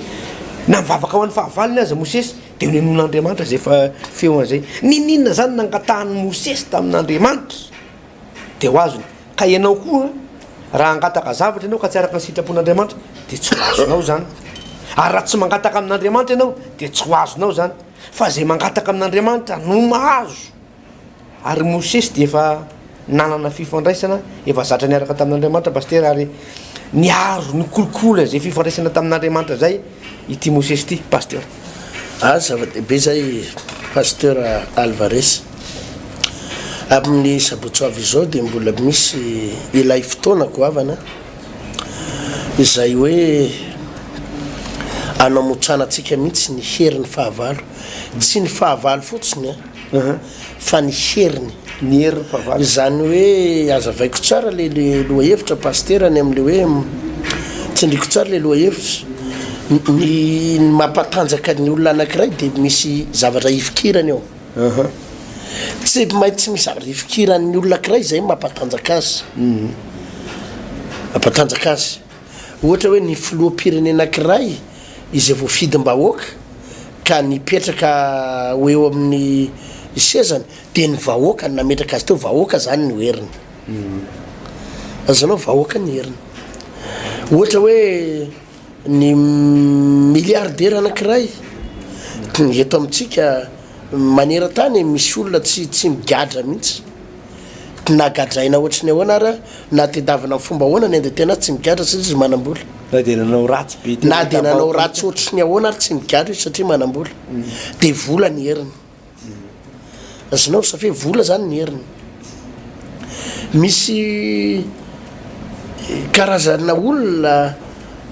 Na nivavaka ho an'ny fahavalony aza Mosesy, dia ninoan'Andriamanitra izay fa feony izay. N'inon'inona izany nangatahan'i Mosesy tamin'Andriamanitra, dia ho azony. Ka ianao koa, raha hangataka zavatra ianao ka tsy araka ny sitrapon'Andriamanitra, dia tsy ho azonao izany. Ary raha tsy mangataka amin'Andriamanitra ianao, dia tsy ho azonao izany. Fa izay mangataka amin'Andriamanitra no mahazo. Ary Mosesy dia efa nanana fifandraisana, efa zatra niaraka tamin'Andriamanitra Pasitera ary niaro, nikolokolo izay fifandraisana tamin'Andriamanitra izay ity Mosesy ity Pasteur. Ah, zava-dehibe izay Pasteur Alvarez. Amin'ny sabotsy ho avy izao dia mbola misy ilay fotoana goavana izay hoe anamotsana antsika mihitsy ny herin'ny fahavalo. Tsy ny fahavalo fotsiny an. fa ny heriny. Ny herin'ny fahavalo. Izany hoe azavaiko tsara le le lohahevitra Pasitera ny amin'le hoe tsindriko tsara le lohahevitra. Ny ny mampatanjaka ny olona anankiray dia misy zavatra ifikirany eo. Tsy maintsy misy zavatra ifikiran'ny olona ankiray izay mampatanjaka azy. Mampatanjaka azy. Ohatra hoe ny filoham-pirenena ankiray izay voafidim-bahoaka ka nipetraka ho eo amin'ny sezany dia ny vahoaka no nametraka azy teo, vahoaka zany no heriny, azonao, vahoaka ny heriny. Ohatra hoe ny milliardaire anankiray eto amintsika maneran-tany misy olona tsy tsy migadra mihitsy, na gadraina ohatry ny ahoana ara, na tedavina amin'ny fomba ahoana ny andeha tena tsy migadra satria izy manam-bola. Na dia nanao ratsy be teo Na dia nanao ratsy ohatry ny ahoana ary tsy nigadra izy satria manam-bola. Dia vola ny heriny. Azonao sa fe vola zany ny heriny. Misy karazana olona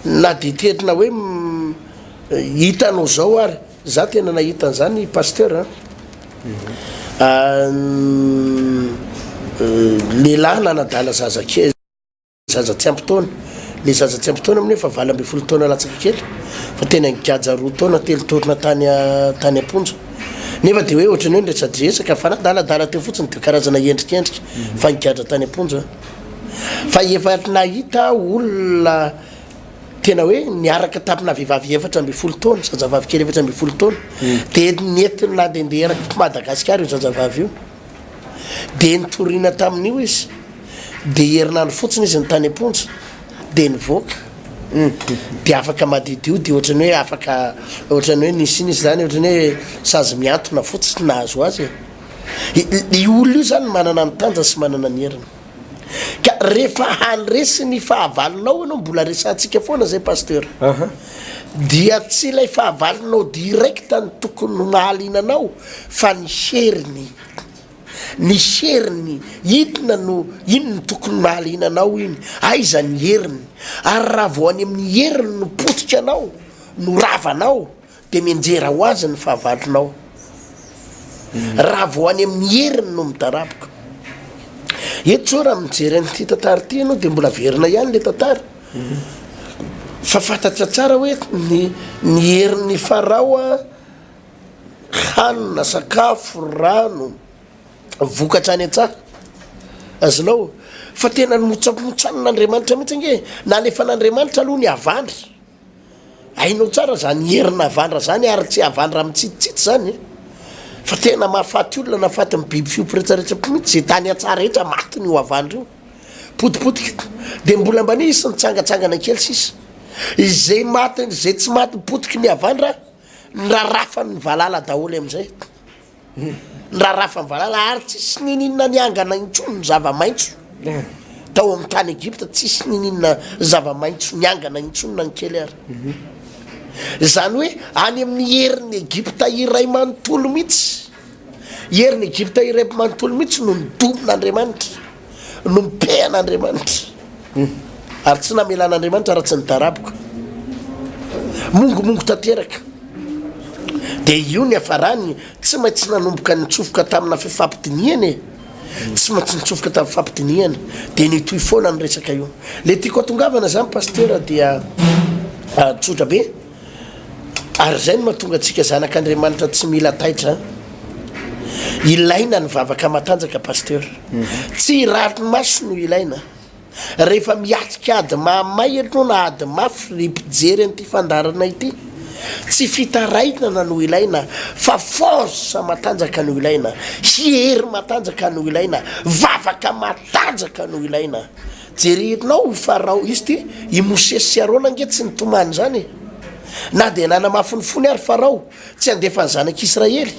na dia tena hoe hitanao zao ary, za tena nahita an'izany pasteur an, lehilahy nanadala zazakely. Zaza tsy ampy taona, le zaza tsy ampy taona moa nefa 18 taona latsaka kely fa tena nigaja roa taona telo taona tany tany am-ponja nefa de hoe ohatran'ny hoe niresadresaka fa nadaladala teo fotsiny de karazana endrikendrika fa nigadra tany am-ponja fa efa nahita olona tena hoe niaraka tamina vehivavy 14 taona zazavavy kely 14 taona de nentiny nandehandeha eraky Madagasikara io zazavavy io. Dia nitoriana tamin'io izy, dia herinandro fotsiny izy no tany am-ponja, dia nivoaka, dia afaka madiodio, dia ohatran'ny hoe afaka, ohatran'ny hoe nisy inona izy izany, ohatran'ny hoe sazy mihantona fotsiny nahazo azy e. Io olona io izany manana ny tanjany sy manana ny heriny. Ka rehefa handresy ny fahavalonao ianao, mbola resahantsika foana izay Pasteur, dia tsy ilay fahavalonao direct no tokony ho mahaliana anao fa ny heriny, ny heriny, inona no, iny no tokony mahaliana anao iny, aiza ny heriny, ary raha vao any amin'ny heriny no potika anao, no ravanao, Dia mianjera ho azy ny fahavalonao. Raha vao any amin'ny heriny no midaraboka. Eto zao raha mijery an'ity tantara ity ianao dia mbola averina ihany le tantara. Fa fantatra tsara hoe ny ny herin'ny Farao a, hanina, sakafo, rano, vokatra any an-tsaha. Azonao? Fa tena nomontsamontsanin'Andriamanitra mihitsy ange e. Nalefan'Andriamanitra aloha ny havandra. Hainao tsara zany herina havandra zany ary tsy havandra mitsititsity zany e! Fa tena mahafaty olona na fatin'ny biby fiompy retraretra koa mihitsy ze tany an-tsaha rehetra matiny io havandra io. Potipotika. De mbola mba nisy nitsangatsangana kely sisa. Izay maty izay tsy maty potiky ny havandra nirarafan'ny valala daholo amizay. Nirarafan'ny valala ary tsisy niniana niangana intsony ny zava-maitso tao amin'ny tany Egypta, tsisy niniana zava-maitso niangana intsony na ny kely ary. Izany hoe any amin'ny herin'ny Egypta iray manontolo mihitsy, herin'ny Egypta iray manontolo mihitsy no nidomin'Andriamanitra, no nipehan'Andriamanitra. Ary tsy namelan'Andriamanitra raha tsy nidaraboka. Mongomongo tanteraka. Dia io niafarany, tsy maintsy nanomboka nitsofoka tamina fifampidinihana e! Tsy maintsy nitsofoka tamin'ny fifampidinihana. Dia nitohy foana ny resaka io. Le tiako atongavana zany Pasitera dia tsotra be, ary izay no mahatonga antsika zanak'Andriamanitra tsy mila taitra. Ilaina ny vavaka matanjaka Pasteur. Tsy ranomaso no ilaina. Rehefa miatrika ady mahamay ianao na ady mafy ry mpijery an'ity fandaharana ity, tsy fitarainana no ilaina fa force matanjaka no ilaina, hery matanjaka no ilaina, vavaka matanjaka no ilaina. Jerenao i Farao, izy ity, i Mosesy sy Arona ange tsy nitomany izany e! Na dia nanamafy ny fony ary Farao tsy handefa ny zanak'Israely,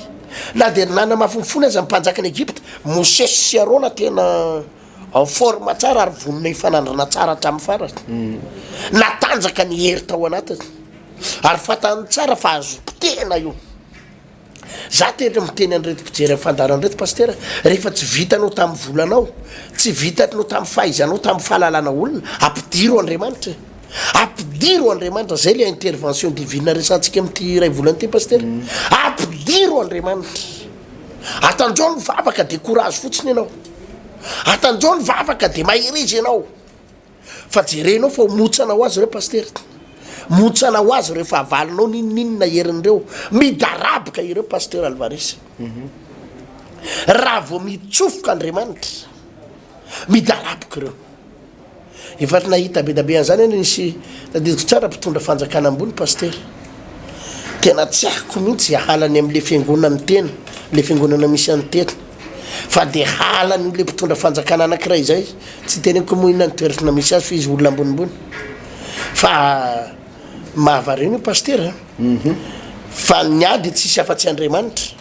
na dia nanamafy ny fony aza ny mpanjakan'i Egypta, Mosesy sy Arona tena. En forme tsara ary vonona hifanandrina tsara hatramin'ny farany. Natanjaka ny hery tao anatiny ary fantany tsara fa azo potehina io. Za tena miteny an'ireto mpijery amin'ny fandaharana ireto Pasitera, rehefa tsy vitanao tamin'ny volanao, tsy vitanao tamin'ny fahaizanao, tamin'ny fahalalana olona, ampidiro Andriamanitra e. Ampidiro Andriamanitra, zay le intervention divine resahantsika amin'ity iray volana ity Pasitera. Ampidiro Andriamanitra. Atanjao ny vavaka de courage fotsiny ianao. Atanjao ny vavaka de mahereza ianao. Fa jerenao fa ho montsana ho azy ireo pasitera. Montsana ho azy ireo fahavalonao n'inon'inona herin'ireo. Midaraboka ireo pasteur Alvarez. Raha vao mitsofoka Andriamanitra, midaraboka ireo. Efa nahita be da be an'izany aho nisy tadidiko tsara mpitondra fanjakana ambony pasitera. Tena tsy ahiko mihitsy halany amin'le fiangonan'ny tena, le fiangonana misy an'ny tena. Fa de halany le mpitondra fanjakana anankiray izay, tsy teneniko moa inona ny toerana misy azy fa izy olona ambonimbony. Fa mahavariana io pasitera a. Fa ny ahy de tsisy afa-tsy Andriamanitra.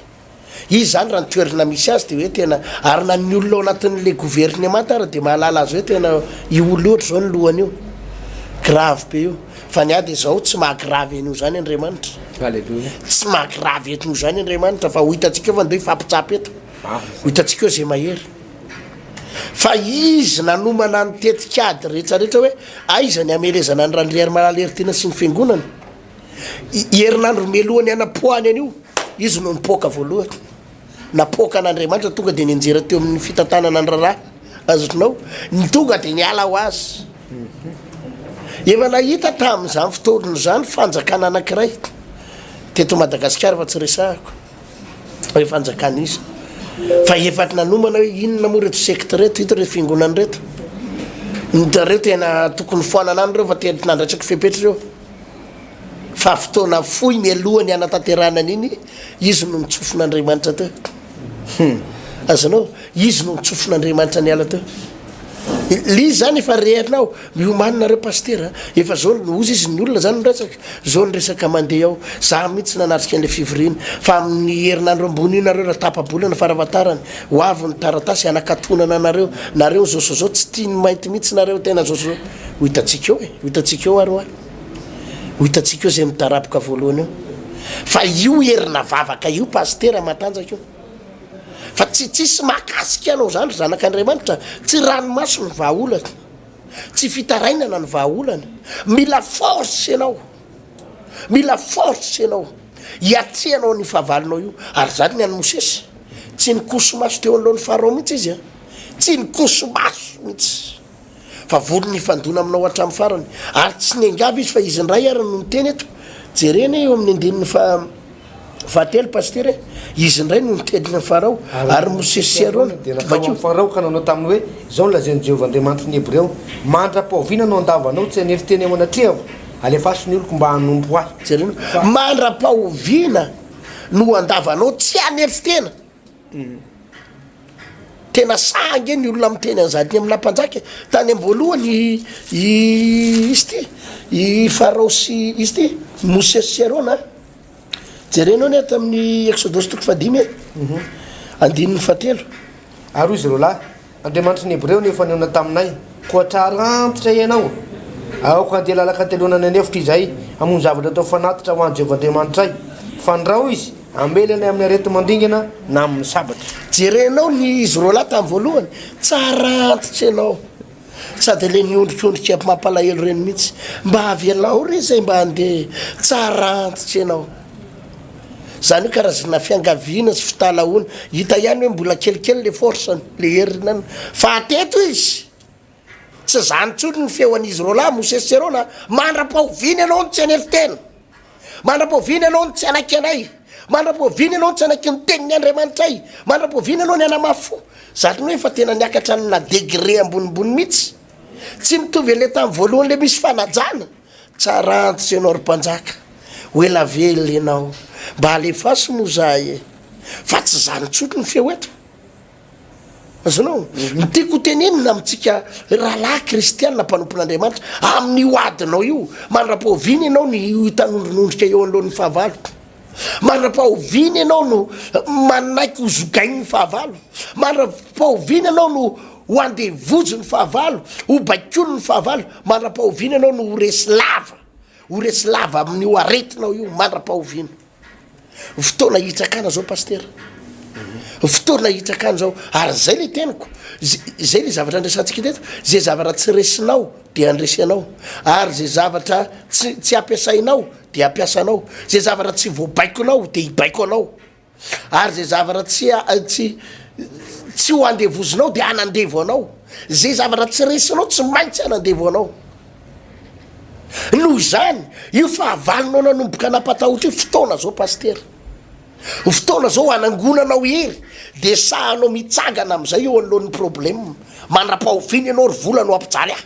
Izy izany raha ny toerana misy azy dia hoe tena, ary na ny olona ao anatin'ilay governemanta ary dia mahalala azy hoe tena io olona io ohatr'izao ny lohany io. Grave be io. Fa ny ahy dia izao, tsy maha grave an'io izany Andriamanitra. Alléluia. Tsy maha grave an'io izany Andriamanitra fa ho hitantsika eo fa ndeha hifampitsapa eto. Ho hitantsika eo izay mahery. Fa izy nanomana ny tetik'ady rehetrarehetra hoe aiza ny hamelezana an'i Randriarimalala Heritiana sy ny fiangonana. Herinandro mialohan'ny hanapoahany an'io, izy no nipoaka voalohany. Napoaka an'Andriamanitra tonga dia nianjera teo amin'ny fitantanana ny raharaha. Azonao? Ny tonga dia niala ho azy. Efa nahita tamin'izany fotoana izany fanjakana anankiray teto Madagasikara fa tsy resahako hoe fanjakana iza. Fa efa nanomana hoe inona moa ireto secte ireto, ito ireto fiangonana ireto. Ireo tena tokony foanana any ireo fa tena nandraisako fepetra ireo. Fa fotoana fohy mialoha ny hanatanterahana an'iny, izy no nitsofon'Andriamanitra teo. Hum. Azonao? Izy no nitsofon'Andriamanitra niala teo. Le izy zany efa rehanao, miomany nareo pasitera, efa zao no hozy izy ny olona zany miresaka, zao ny resaka mandeha ao, za mihitsy nanatrika an'le fivoriana, fa amin'ny herinandro ambony io nareo raha tapa-bolana farafahatarany, ho avy ny taratasy hanakatonana anareo, nareo zao sy zao, tsy tian'ny mainty mihitsy nareo, tena zao sy zao. Ho hitantsika eo e, ho hitantsika eo ary hoa. Ho hitantsika eo izay midaraboka voalohany eo. Fa io herina vavaka io pasitera matanjaka io. Fa tsy tsisy mahakasika anao zany ry zanak'Andriamanitra, tsy ranomaso ny vahaolana, tsy fitarainana ny vahaolana. Mila force ianao, mila force ianao hiatrehanao an'io fahavalonao io. Ary zany ny an'i Mosesy, tsy nikoso-maso teo anoloan'i Farao mihitsy izy a, tsy nikoso-maso mihitsy. Fa vonona hifandona aminao hatramin'ny farany. Ary tsy niangavy izy fa izy indray ary no niteny eto. Jerena eo amin'ny andininy faha fahatelo Pasitera e. Izy indray no niteny an'i Farao. Ary Mosesy sy Arona. Dia nankao amin'i Farao ka nanao taminy hoe, Izao no lazain'i Jehovah Andriamanitry ny Hebreo, Mandra-pahoviana no handavanao tsy hanery tena eo anatrehako? Alefaso ny oloko mba hanompo ahy. Jerena. Mandra-pahoviana no handavanao tsy hanery tena. Tena sahy ange ny olona miteny an'izany amina mpanjaka e. Tany am-boalohany i i izy ity, i Farao sy izy ity, Mosesy sy Arona. Jerenao ny ato amin'ny Eksodosy toko fahadimy e. Andininy fahatelo. Ary hoy izy ireo lahy, Andriamanitry ny Hebreo no efa nihaona taminay, koa trara antitra ianao. Aoka handeha lalan-kateloana any an'efitra izahay, hamono zavatra atao fanatitra ho an'i Jehovah Andriamanitray. Fandrao izy, hamely anay amin'ny areti-mandringana na amin'ny sabatra. Jerenao ny izy roalahy tamin'ny voalohany, tsara antitra ianao, sady ilay niondrikondrika mampalahelo ireny mihitsy, mba avelao re izay mba handeha, tsara antitra ianao. Zany hoe karazana fiangaviana sy fitalahoana. Hita ihany hoe mbola kelikely le force-ny, le heriny any. Fa teto izy, tsy zany intsony ny feo an'izy roalahy, Mosesy sy Arona, mandra-pahoviana ianao no tsy hanefy tena? Mandra-pahoviana ianao no tsy hanaiky anay? Mandra-pahoviana ianao no tsy hanaiky ny tenin'ny Andriamanitray? Mandra-pahoviana ianao ny hanamafy fo? Zany hoe efa tena niakatra amina degré ambonimbony mihitsy. Tsy mitovy an'le tamin'ny voalohany le misy fanajana. Tsara antitra ianao ry mpanjaka, ho ela velona ianao, mba alefaso moa za e! Fa tsy zany intsony ny feo eto. Azonao? Ny tiako ho tenenina amintsika rahalahy kristiana mpanompon'Andriamanitra, amin'io adinao io, mandra-pahoviana ianao no hitanondronondrika eo anoloan'ny fahavalo? Mandra-pahoviana ianao no manaiky ho zogain'ny fahavalo? Mandra-pahoviana ianao no ho andevozin'ny fahavalo, ho baikoin'ny fahavalo? Mandra-pahoviana ianao no ho resy lava, ho resy lava amin'io aretinao io? Mandra-pahoviana? Fotoana hitsakana zao pasitera, fotoana hitsakana zao, ary zay le teniko, zay le zavatra andresantsika teto, zay zavatra tsy resinao de handresy anao, ary zay zavatra tsy tsy ampiasainao dia hampiasa anao, zay zavatra tsy voabaikonao dia hibaiko anao, ary zay zavatra tsy tsy tsy ho andevozinao dia hanandevo anao, zay zavatra tsy resinao tsy maintsy hanandevo anao. Noho izany, io fahavalonao nanomboka nampatahotra io, fotoana zao pasitera, fotoana zao hanangonanao hery, dia sahanao mitsangana am'izay eo anoloan'ny problème, mandra-pahoviana ianao ry vola no hampijaly ahy.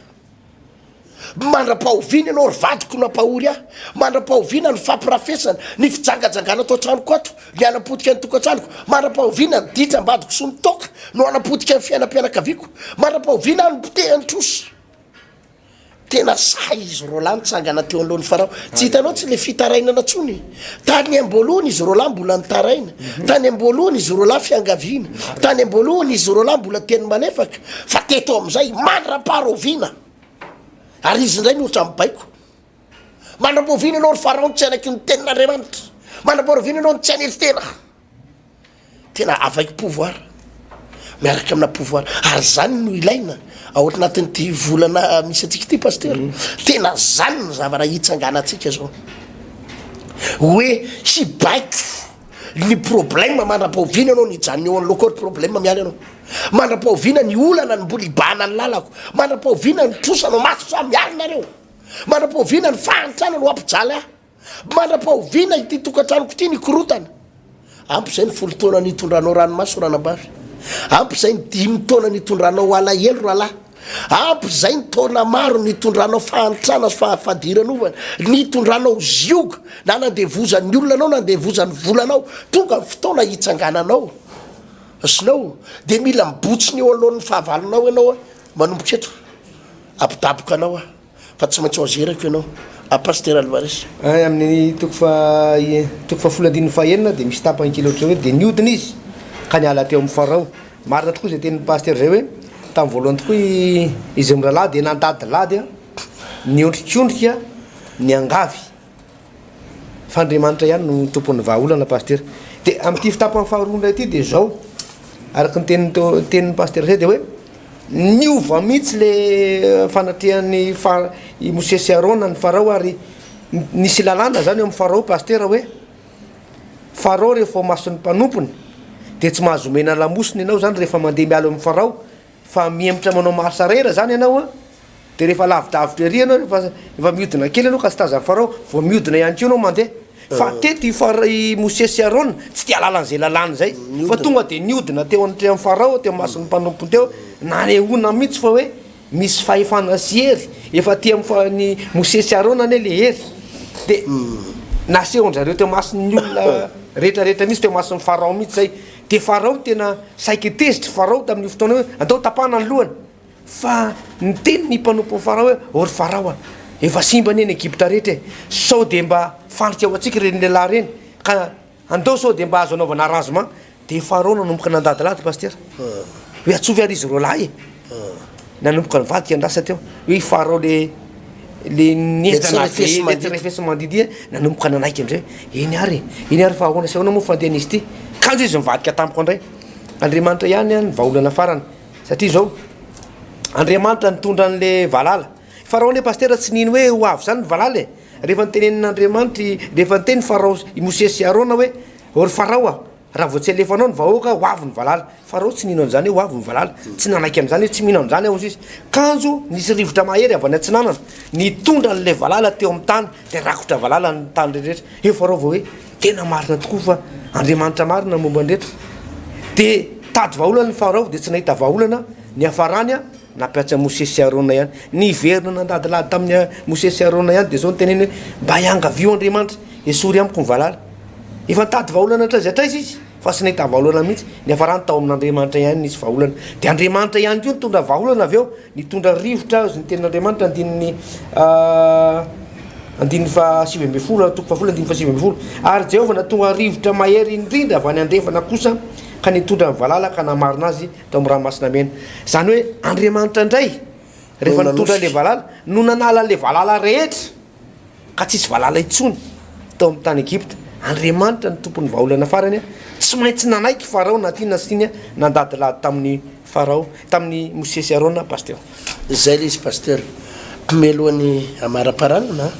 Mandra-pahoviana ianao ry vadiko no hampahory ahy? Mandra-pahoviana ny fampirafesana, ny fijangajangana ato an-tranoko ato, ny hanapotika ny tokantranoko? Mandra-pahoviana ny ditra ambadiko sy ny toaka no hanapotika ny fiainam-pianakaviako? Mandra-pahoviana aho no potehan'ny trosa? Tena sahy izy roalahy nitsangana teo anoloan'i Farao. Tsy hitanao tsy le fitarainana tsony. Tany am-boalohany izy roalahy mbola nitaraina. Tany am-boalohany izy roalahy fiangaviana. Tany am-boalohany izy roalahy mbola teny malefaka. Fa teto amin'izay, mandra-paharoviana. Ary izy indray no ohatra mibaiko. Mandra-pahoviana ianao ry Farao no tsy hanaiky ny tenin'Andriamanitra? Mandra-pahoviana ianao no tsy hanetry tena? Tena avec pouvoir, miaraka amina pouvoir. Ary zany no ilaina ao anatin'ity volana misy antsika ity pasteur. Tena zany no zavatra hitsanganantsika zao. Hoe hibaiko ny problème mandra-pahoviana ianao no hijanona eo anoloako eo ry problème miala ianao. Mandra-pahoviana ny olana no mbola hibahana ny lalako. Mandra-pahoviana ny trosa no matotra miala nareo. Mandra-pahoviana ny fahantrana no hampijaly ahy. Mandra-pahoviana ity tokantranoko ity nikorontana? Ampy izay ny folo taona nitondranao ranomaso ranabavy. Ampy izay ny dimy taona nitondranao alahelo rahalahy. Ampy izay ny taona maro nitondranao fahantrana sy fahafadiranovana, nitondranao zioga, na nandevozan'ny olona anao, nandevozan'ny volanao. Tonga ny fotoana hitsangananao. Sinao dia mila mibotsina eo alohan'ny fahavalonao ianao manomboka eto. Ampidaboka anao aho. Fa tsy maintsy ho azerako ianao. A Pasitera Alvarez. Any amin'ny toko faha toko fahafolo andininy fahenina dia misy tapany kely ohatran'izao hoe dia nihodina izy ka niala teo amin'i Farao. Marina tokoa izay tenin'ny pasitera izay hoe tamin'ny voalohany tokoa izy mirahalahy dia nandadilady, niondrikondrika, niangavy. Fa Andriamanitra ihany no tompon'ny vahaolana Pasitera. Dia amin'ity fitapany faharoa indray ity dia izao, araka ny tenin'ny teo tenin'ny Pasitera izay dia hoe niova mihitsy le fanatrehan'ny fa i Mosesy sy Arona ny Farao ary nisy lalàna zany eo amin'ny Farao Pasitera hoe Farao rehefa ao mason'ny mpanompony dia tsy mahazo omena lamosina ianao zany rehefa mandeha miala eo amin'ny Farao fa mihemotra manao marche arrière zany ianao an. Dia rehefa lavidavitra ery ianao, rehefa efa mihodina kely ianao ka tsy tazan'i Farao, vao mihodina ihany koa ianao mandeha. Fa teto i Fara- i Mosesy sy Arona tsy te hahalala an'izay lalàna izay, fa tonga dia nihodina teo anatrehan'i Farao, teo imason'ny mpanompony teo, nanehoana mihitsy fa hoe misy fahefana sy hery efa aty amin'ny fa- ny Mosesy sy Arona anie ilay hery. Dia nasehon-dry zareo teo imason'ny olona rehetrarehetra mihitsy, teo imason'i Farao mihitsy izay. Dia Farao tena saika tezitra Farao tamin'io fotoana io hoe andao tapahana ny lohany. Fa niteny ny mpanompon'i Farao hoe, Ô ry Farao a, efa simba anie ny Egypta rehetra e! Sao dia mba fandrika ho antsika ireny lehilahy ireny, ka andao sao dia mba azo anaovana arrangement. Dia Farao nanomboka nandadilady, Pasitera, hoe atsovy ary izy roalahy e! Nanomboka nivadika ny rasa teo, hoe i Farao le le nientana be, le tsy refesi-mandidy, nanomboka nanaiky amin'izay hoe, eny ary e, eny ary fa ahoana sy ahoana moa fandehan'izy ity? Kanjo izy nivadika tampoka indray. Andriamanitra ihany ny vahaolana farany. Satria izao, Andriamanitra nitondra an'le valala. Farao anie pasitera tsy nino hoe ho avy izany ny valala e. Rehefa nitenenin'Andriamanitra i, rehefa niteny Farao, i Mosesy sy Arona hoe, ô ry Farao a, raha vao tsy alefanao ny vahoaka, ho avy ny valala. Farao tsy nino an'izany hoe ho avy ny valala. Tsy nanaiky an'izany hoe tsy mino an'izany aho hozy izy. Kanjo nisy rivotra mahery avy any atsinanana, nitondra an'ilay valala teo amin'ny tany, dia rakotra valala ny tany rehetra. Eo Farao vao hoe, Tena marina tokoa fa Andriamanitra marina ny momba an'ireto. Dia tady vahaolana ny Farao dia tsy nahita vahaolana, niafarany nampiantso an'i Mosesy sy Arona ihany. Niverina nandadilady tamin'i Mosesy sy Arona ihany dia izao no teneniny hoe, mba iangavio Andriamanitra, esory amiko ny valala. Efa nitady vahaolana hatraiza hatraiza izy fa tsy nahita vahaolana mihitsy, niafarany tao amin'Andriamanitra ihany nisy vahaolana. Dia Andriamanitra ihany koa nitondra vahaolana avy eo. Nitondra rivotra azy ny tenin'Andriamanitra, andininy andininy faha 19, toko fahafolo andininy faha 19. Ary Jehovah nahatonga rivotra mahery indrindra avy any andrefana kosa ka nitondra ny valala ka namarina azy tao amin'ny ranomasina mena. Izany hoe Andriamanitra indray rehefa nitondra ilay valala no nanala ilay valala rehetra. ka tsisy valala intsony tao amin'ny tany Egypta. Andriamanitra no tompon'ny vahaolana farany. Tsy maintsy nanaiky Farao na tiany na tsy tiany, nandadilady tamin'i Farao, tamin'i Mosesy sy Arona, Pasteur. Zay le izy Pasteur. Mialohan'ny hamaraparanana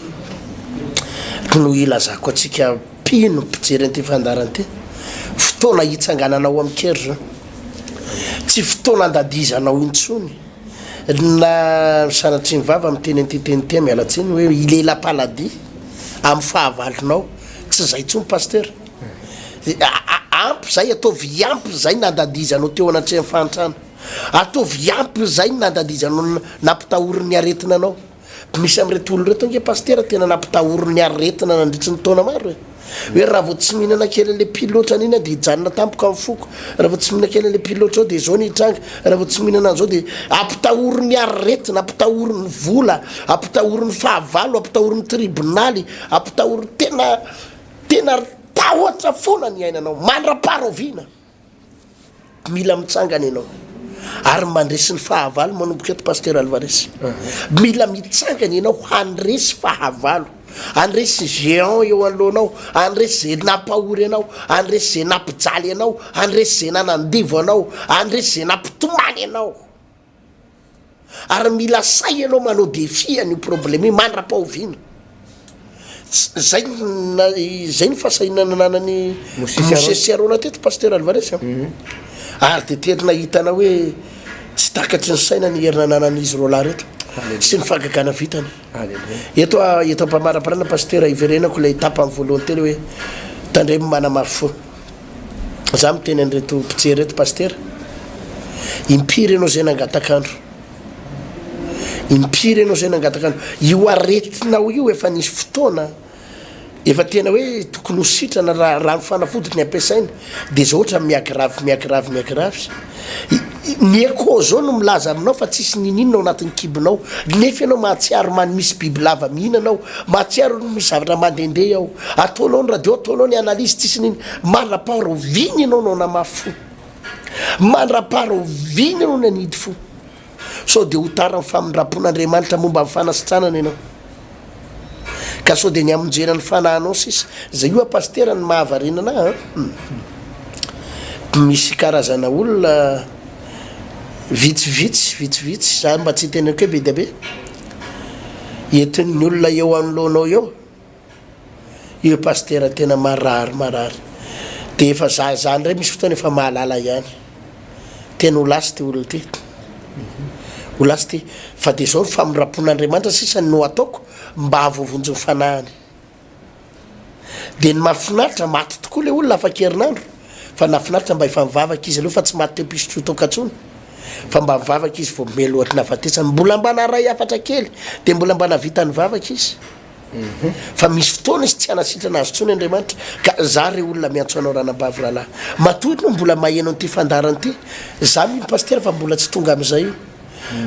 no hilazako antsika mpino mpijery an'ity fandaharana ity, fotoana hitsangananao amin-kery zao. Tsy fotoana andadizanao intsony. Na sanatria ny vava miteny an'ity teny ity, miala tsiny, hoe hilela-paladia amin'ny fahavalonao. Tsy izay intsony Pasteur. Ampy izay, ataovy ampy izay nandadizanao teo anatrehan'ny fahantrana. Ataovy ampy izay nandadizanao nampitahorin'ny aretina anao. Misy amin'ireto olona ireto ange Pasitera tena nampitahorin'ny aretina nandritry ny taona maro e. Hoe raha vao tsy mihinana kely an'ilay pile ohatran'iny aho dia hijanona tampoka ny foko, raha vao tsy mihinana kely an'ilay pile ohatr'izao dia izao no hitranga, raha vao tsy mihinana an'izao dia ampitahorin'ny aretina, ampitahorin'ny vola, ampitahorin'ny fahavalo, ampitahorin'ny tribonaly, ampitahorin'ny tena tena tahotra foana ny iainanao mandra-paharoviana. Mila mitsangana ianao. Ary mandresy ny fahavalo manomboka eto Pasteur Alvarez. Mila mitsangana ianao handresy fahavalo. Handresy géant eo anoloanao, handresy ze nampahory anao, handresy ze nampijaly anao, handresy ze nanandevo anao, handresy ze nampitomany anao. Ary mila sahy ianao manao défi an'io problème io mandra-pahoviana. Zay na zay ny fahasahiana nananan'i Mosesy sy Arona teto Pasteur Alvarez a. Ary dia tena nahitana hoe tsy takatry ny saina ny hery nananan'izy roalahy reto sy ny fahagagana vitany. Eto a eto am-pamaraparana Pasteur hiverenako ilay tapany voalohany teo hoe tandremo manamafy fo. Za miteny an'ireto mpijery ireto Pasitera, impiry ianao izay nangataka andro? Impiry ianao izay nangataka andro? Io aretinao io efa nisy fotoana efa tena hoe tokony ho sitrana raha raha ny fanafody ny ampiasaina de zao ohatra miagravy miagravy miagravy. Ny echo zao no milaza aminao fa tsisy nininona ao anatin'ny kibonao nefa ianao mahatsiaro man misy bibilava mihinana ao, mahatsiaro misy zavatra mandehandeha ao, ataonao ny radio, ataonao ny analyse tsisy nini, mandra-paharoviana ianao no hanamafy fo, mandra-paharoviana ianao no hanidy fo, sao dia ho tara ny famindram-pon'Andriamanitra momba ny fanasitranana ianao. Ka sao dia ny hamonjena ny fanahinao sisa. Zay io a pasitera ny mahavariana anah an. Misy karazana olona vitsivitsy vitsivitsy, za mba tsy hiteneniko hoe be dia be, entin'ny olona eo anoloanao eo, io pasitera tena marary marary. Dia efa za za indray misy fotoana efa mahalala ihany. Tena ho lasa ity olona ity. Ho lasa ity. Fa dia izao ny famindram-pon'Andriamanitra sisa no ataoko mba hahavoavonjy ny fanahiny. Dia ny mahafinaritra, maty tokoa ilay olona afa-kerinandro, fa nahafinaritra mba efa nivavaka izy aloha fa tsy maty teo am-pisotroan-toaka intsony, fa mba nivavaka izy vao mialohan'ny nahafatesany. Mbola mba naharay hafatra kely, dia mbola mba nahavita nivavaka izy. Fa misy fotoana izy tsy hanasitrana azy intsony Andriamanitra ka za re olona miantso anao ranabavy rahalahy matoa ianao mbola maheno an'ity fandaharana ity za mino pasitera fa mbola tsy tonga amin'izay io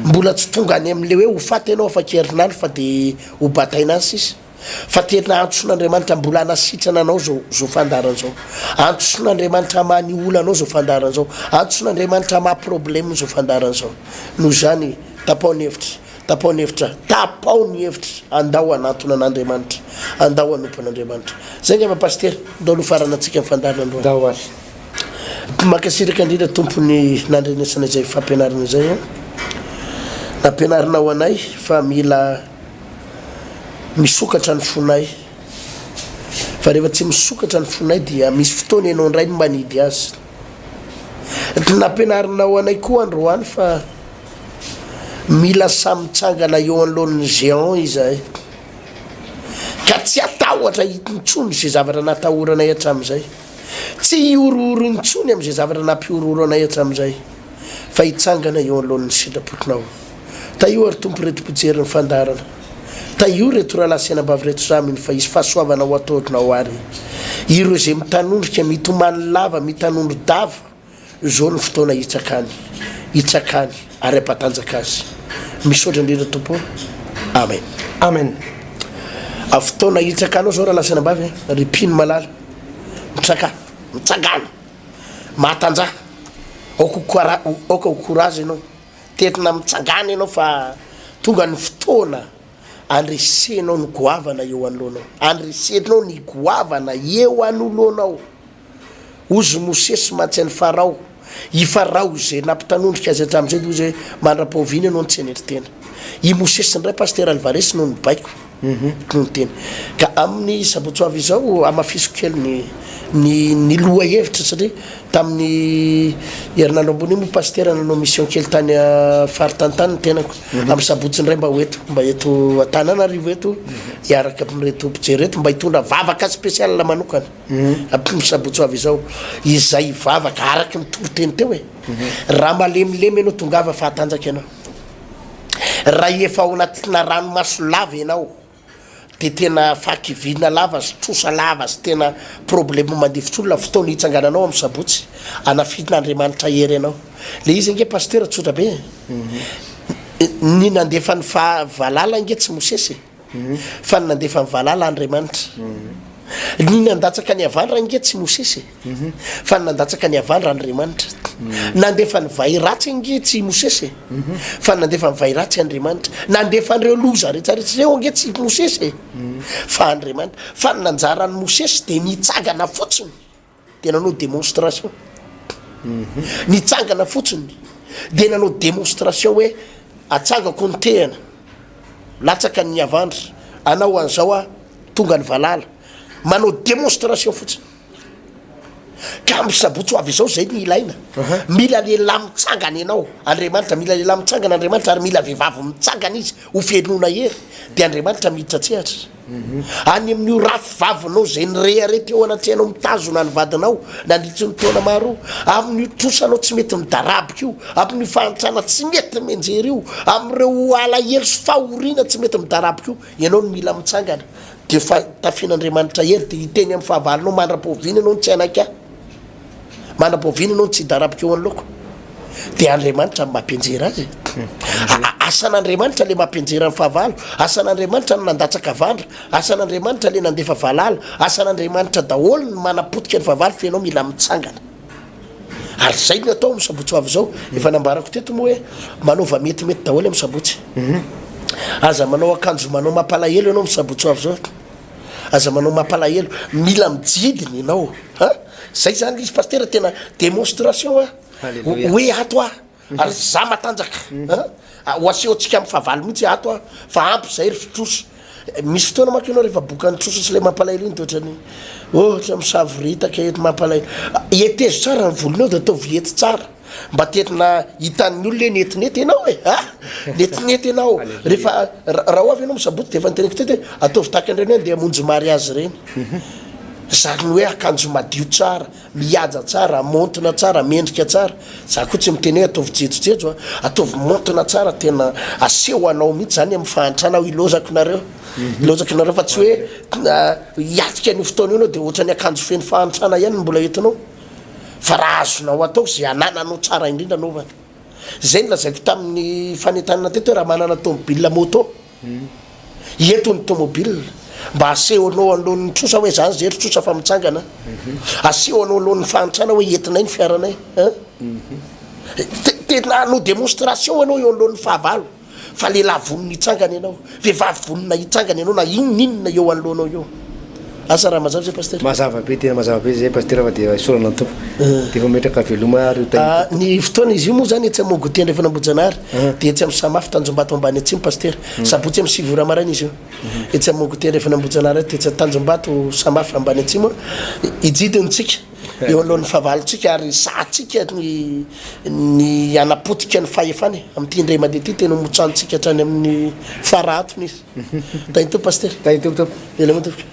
mbola tsy tonga any amin'le hoe ho faty ianao afa-kerinandro fa de ho bataina any sisa fa tena antson'Andriamanitra mbola hanasitrana anao zao zao fandaharana zao antson'Andriamanitra hamaha ny olanao zao fandaharana zao antson'Andriamanitra hamaha problème zao fandaharana zao noho izany tapaho ny hevitra Tapaho ny hevitra, tapaho ny hevitra, andao hanantona an'Andriamanitra, andao hanompo an'Andriamanitra. Zay angamba Pasitera, ndao aloha faranantsika ny fandaharana androany. Ndao ary. Mankasitraka indrindra Tompo ny nandrenesana izay fampianarana izay an. Nampianarinao anay fa mila misokatra ny fonay. Fa rehefa tsy misokatra ny fonay dia misy fotoana ianao indray no manidy azy. Nampianarinao anay koa androany fa Mila samy mitsangana eo anoloan'ny géant izahay. Ka tsy hatahotra intsony izay zavatra natahoranay hatramin'izay. Tsy hihorohoro intsony amin'izay zavatra nampihorohoro anay hatramin'izay. Fa hitsangana eo anoloan'ny sitraponao. Tahio ary Tompo ireto mpijery ny fandaharana. Tahio ireto rahalahy sy anabavy ireto za mino fa hisy fahasoavana ho ataonao ary ireo izay mitanondrika, mitomany lava, mitanondro-dava. Izao no fotoana hitsakany, hitsakany ary hampatanjaka azy. Misaotra indrindra Tompo ô. Amen. Amen. A fotoana hitsakanao zao rahalahy sy anabavy a, ry mpino malala. Mitsakà, mitsangàna, mahatanjaha, aoka ho coura- aoka ho courage ianao. Tena mitsangàna ianao fa tonga ny fotoana andresenao ny goavana eo anoloanao. Andresenao ny goavana eo anoloanao. Hozy Mosesy mantsy an'i Farao, i Farao izay nampitanondrika azy hatramin'izay dia hozy hoe, mandra-pahoviana ianao no tsy hanetry tena. I Mosesy indray Pasitera Alvarez no nibaiko, no niteny. Ka amin'ny sabotsy ho avy izao, hamafisiko kely ny ny ny lohahevitra satria tamin'ny herinandro ambony iny moa Pasitera nanao mission kely tany faritany tany ny tenako. Amin'ny sabotsy indray mba ho eto, mba eto Antananarivo eto, hiaraka amin'ireto mpijery ireto mba hitondra vavaka spécial manokana. Amin'ny sabotsy ho avy izao, izay hivavaka araka ny toriteny teo e. Raha malemilemy ianao tongava fa hatanjaka ianao. Raha efa ao anatina ranomaso lava ianao dia tena fahakiviana lava sy trosa lava sy tena problème mandifotra olona fotoana hitsangananao amin'ny sabotsy anafitin'Andriamanitra hery anao. Le izy ange pasitera tsotra be e. Ny nandefa ny faha valala ange tsy Mosesy e. Fa ny nandefa ny valala Andriamanitra. Ny nandatsaka ny havandra ange tsy Mosesy e. Fa ny nandatsaka ny havandra Andriamanitra. Nandefa ny vay ratsy ange tsy i Mosesy e, fa nandefa ny vay ratsy Andriamanitra. Nandefa an'ireo loza rehetrarehetra ireo ange tsy i Mosesy e, fa Andriamanitra. Fa ny nanjaran'i Mosesy dia nitsangana fotsiny dia nanao démonstration. Nitsangana fotsiny dia nanao démonstration hoe atsangako ny tehana, latsaka ny havandra, anao an'izao aho, tonga ny valala. Manao démonstration fotsiny. Ka amin'ny sabotsy ho avy izao izay no ilaina. Mila lehilahy mitsangana ianao. Andriamanitra, mila lehilahy mitsangana Andriamanitra ary mila vehivavy mitsangana izy ho fenoina hery. Dia Andriamanitra miditra an-tsehatra. Any amin'io rafivavinao izay nirehareha teo anatrehanao mitazona ny vadinao nandritry ny taona maro io, amin'io trosanao tsy mety midaraboka io, amin'io fahantrana tsy mety mianjera io, amin'ireo alahelo sy fahoriana tsy mety midaraboka io, ianao no mila mitsangana. Dia fa tafian'Andriamanitra hery dia hiteny amin'ny fahavalonao mandra-pahoviana ianao no tsy hanaiky ahy? Mandra-pahoviana ianao no tsy hidaraboka eo anoloako? Dia Andriamanitra no mampianjera azy e. Asan'Andriamanitra le mampianjera ny fahavalo, asan'Andriamanitra ny nandatsaka havandra, asan'Andriamanitra le nandefa valala, asan'Andriamanitra daholo ny manapotika ny fahavalo fa ianao mila mitsangana. Ary zay no atao amin'ny sabotsy ho avy izao. Efa nambarako teto moa hoe manaova metimety daholo amin'ny sabotsy. Aza manao akanjo manao mampalahelo ianao amin'ny sabotsy ho avy izao. Aza manao mampalahelo. Mila mijidina ianao. Ha? Zay zany izy pasitera tena démonstration a. Hoe ato aho. Ary za matanjaka. Ha? Ho asehontsika amin'ny fahavalo mihitsy ato aho fa ampy zay ry fitrosa. Misy fotoana manko ianao rehefa bokan'ny trosa sy ilay mampalahelo iny dia ohatran'ny ohatra misavoritaka eto mampalahelo. Hetezo tsara ny volonao dia ataovy hety tsara mba tena hitan'ny olona hoe netinety ianao e! A! Netinety ianao. Rehefa raha ho avy ianao misaboty dia efa noteneniko teto hoe ataovy tahaka an'ireny hoe andeha hamonjy mariazy ireny. Zany hoe akanjo madio tsara. Mihaja tsara, maontina tsara, mendrika tsara. Za koa tsy miteny hoe ataovy jejojejo a, ataovy maontina tsara, tena aseho anao mihitsy zany amin'ny fahantrana aho ilaozako nareo, ilaozako nareo fa tsy hoe hiatrika an'io fotoana io anao de ohatran'ny akanjo feno fahantrana ihany no mbola entinao, fa raha azonao atao ze anananao tsara indrindra anaovana. Zay no lazaiko tamin'ny fanentanana teto hoe raha manana tomobile moto, Ento ny tomobile mba asehonao anoloan'ny trosa hoe zany zay ry trosa fa mitsangana. Aseho anao anoloan'ny fahantrana hoe entinay ny fiaranay. Hein? Tena hanao démonstration ianao eo anoloan'ny fahavalo fa lehilahy vonona hitsangana ianao, vehivavy vonona hitsangana ianao na inona inona eo anoloanao eo. Asa raha mazava zay Pasteur. Mazava be tena mazava be zay Pasteur fa dia isaorana ny Tompo. Dia efa metraka veloma ary io tahiry Tompo. Ny fotoana izy io moa zany etsy amin'ny Mogoty Andrefana Ambohijanahary dia etsy amin'ny Samafy Tanjombato ambany atsimo Pasteur. Sabotsy amin'ny 9 ora maraina izy io. Etsy amin'ny Mogoty Andrefana Ambohijanahary dia etsy Tanjombato Samafy ambany atsimo. Hijidina tsika eo anoloan'ny fahavalontsika ary sahantsika ny ny hanapotika ny fahefany amin'ity indray mandeha ity tena ho motsanintsika hatrany amin'ny fara hatony izy. Tahin'ny Tompo Pasteur. Tahin'ny Tompo Tompo. Veloma Tompoko.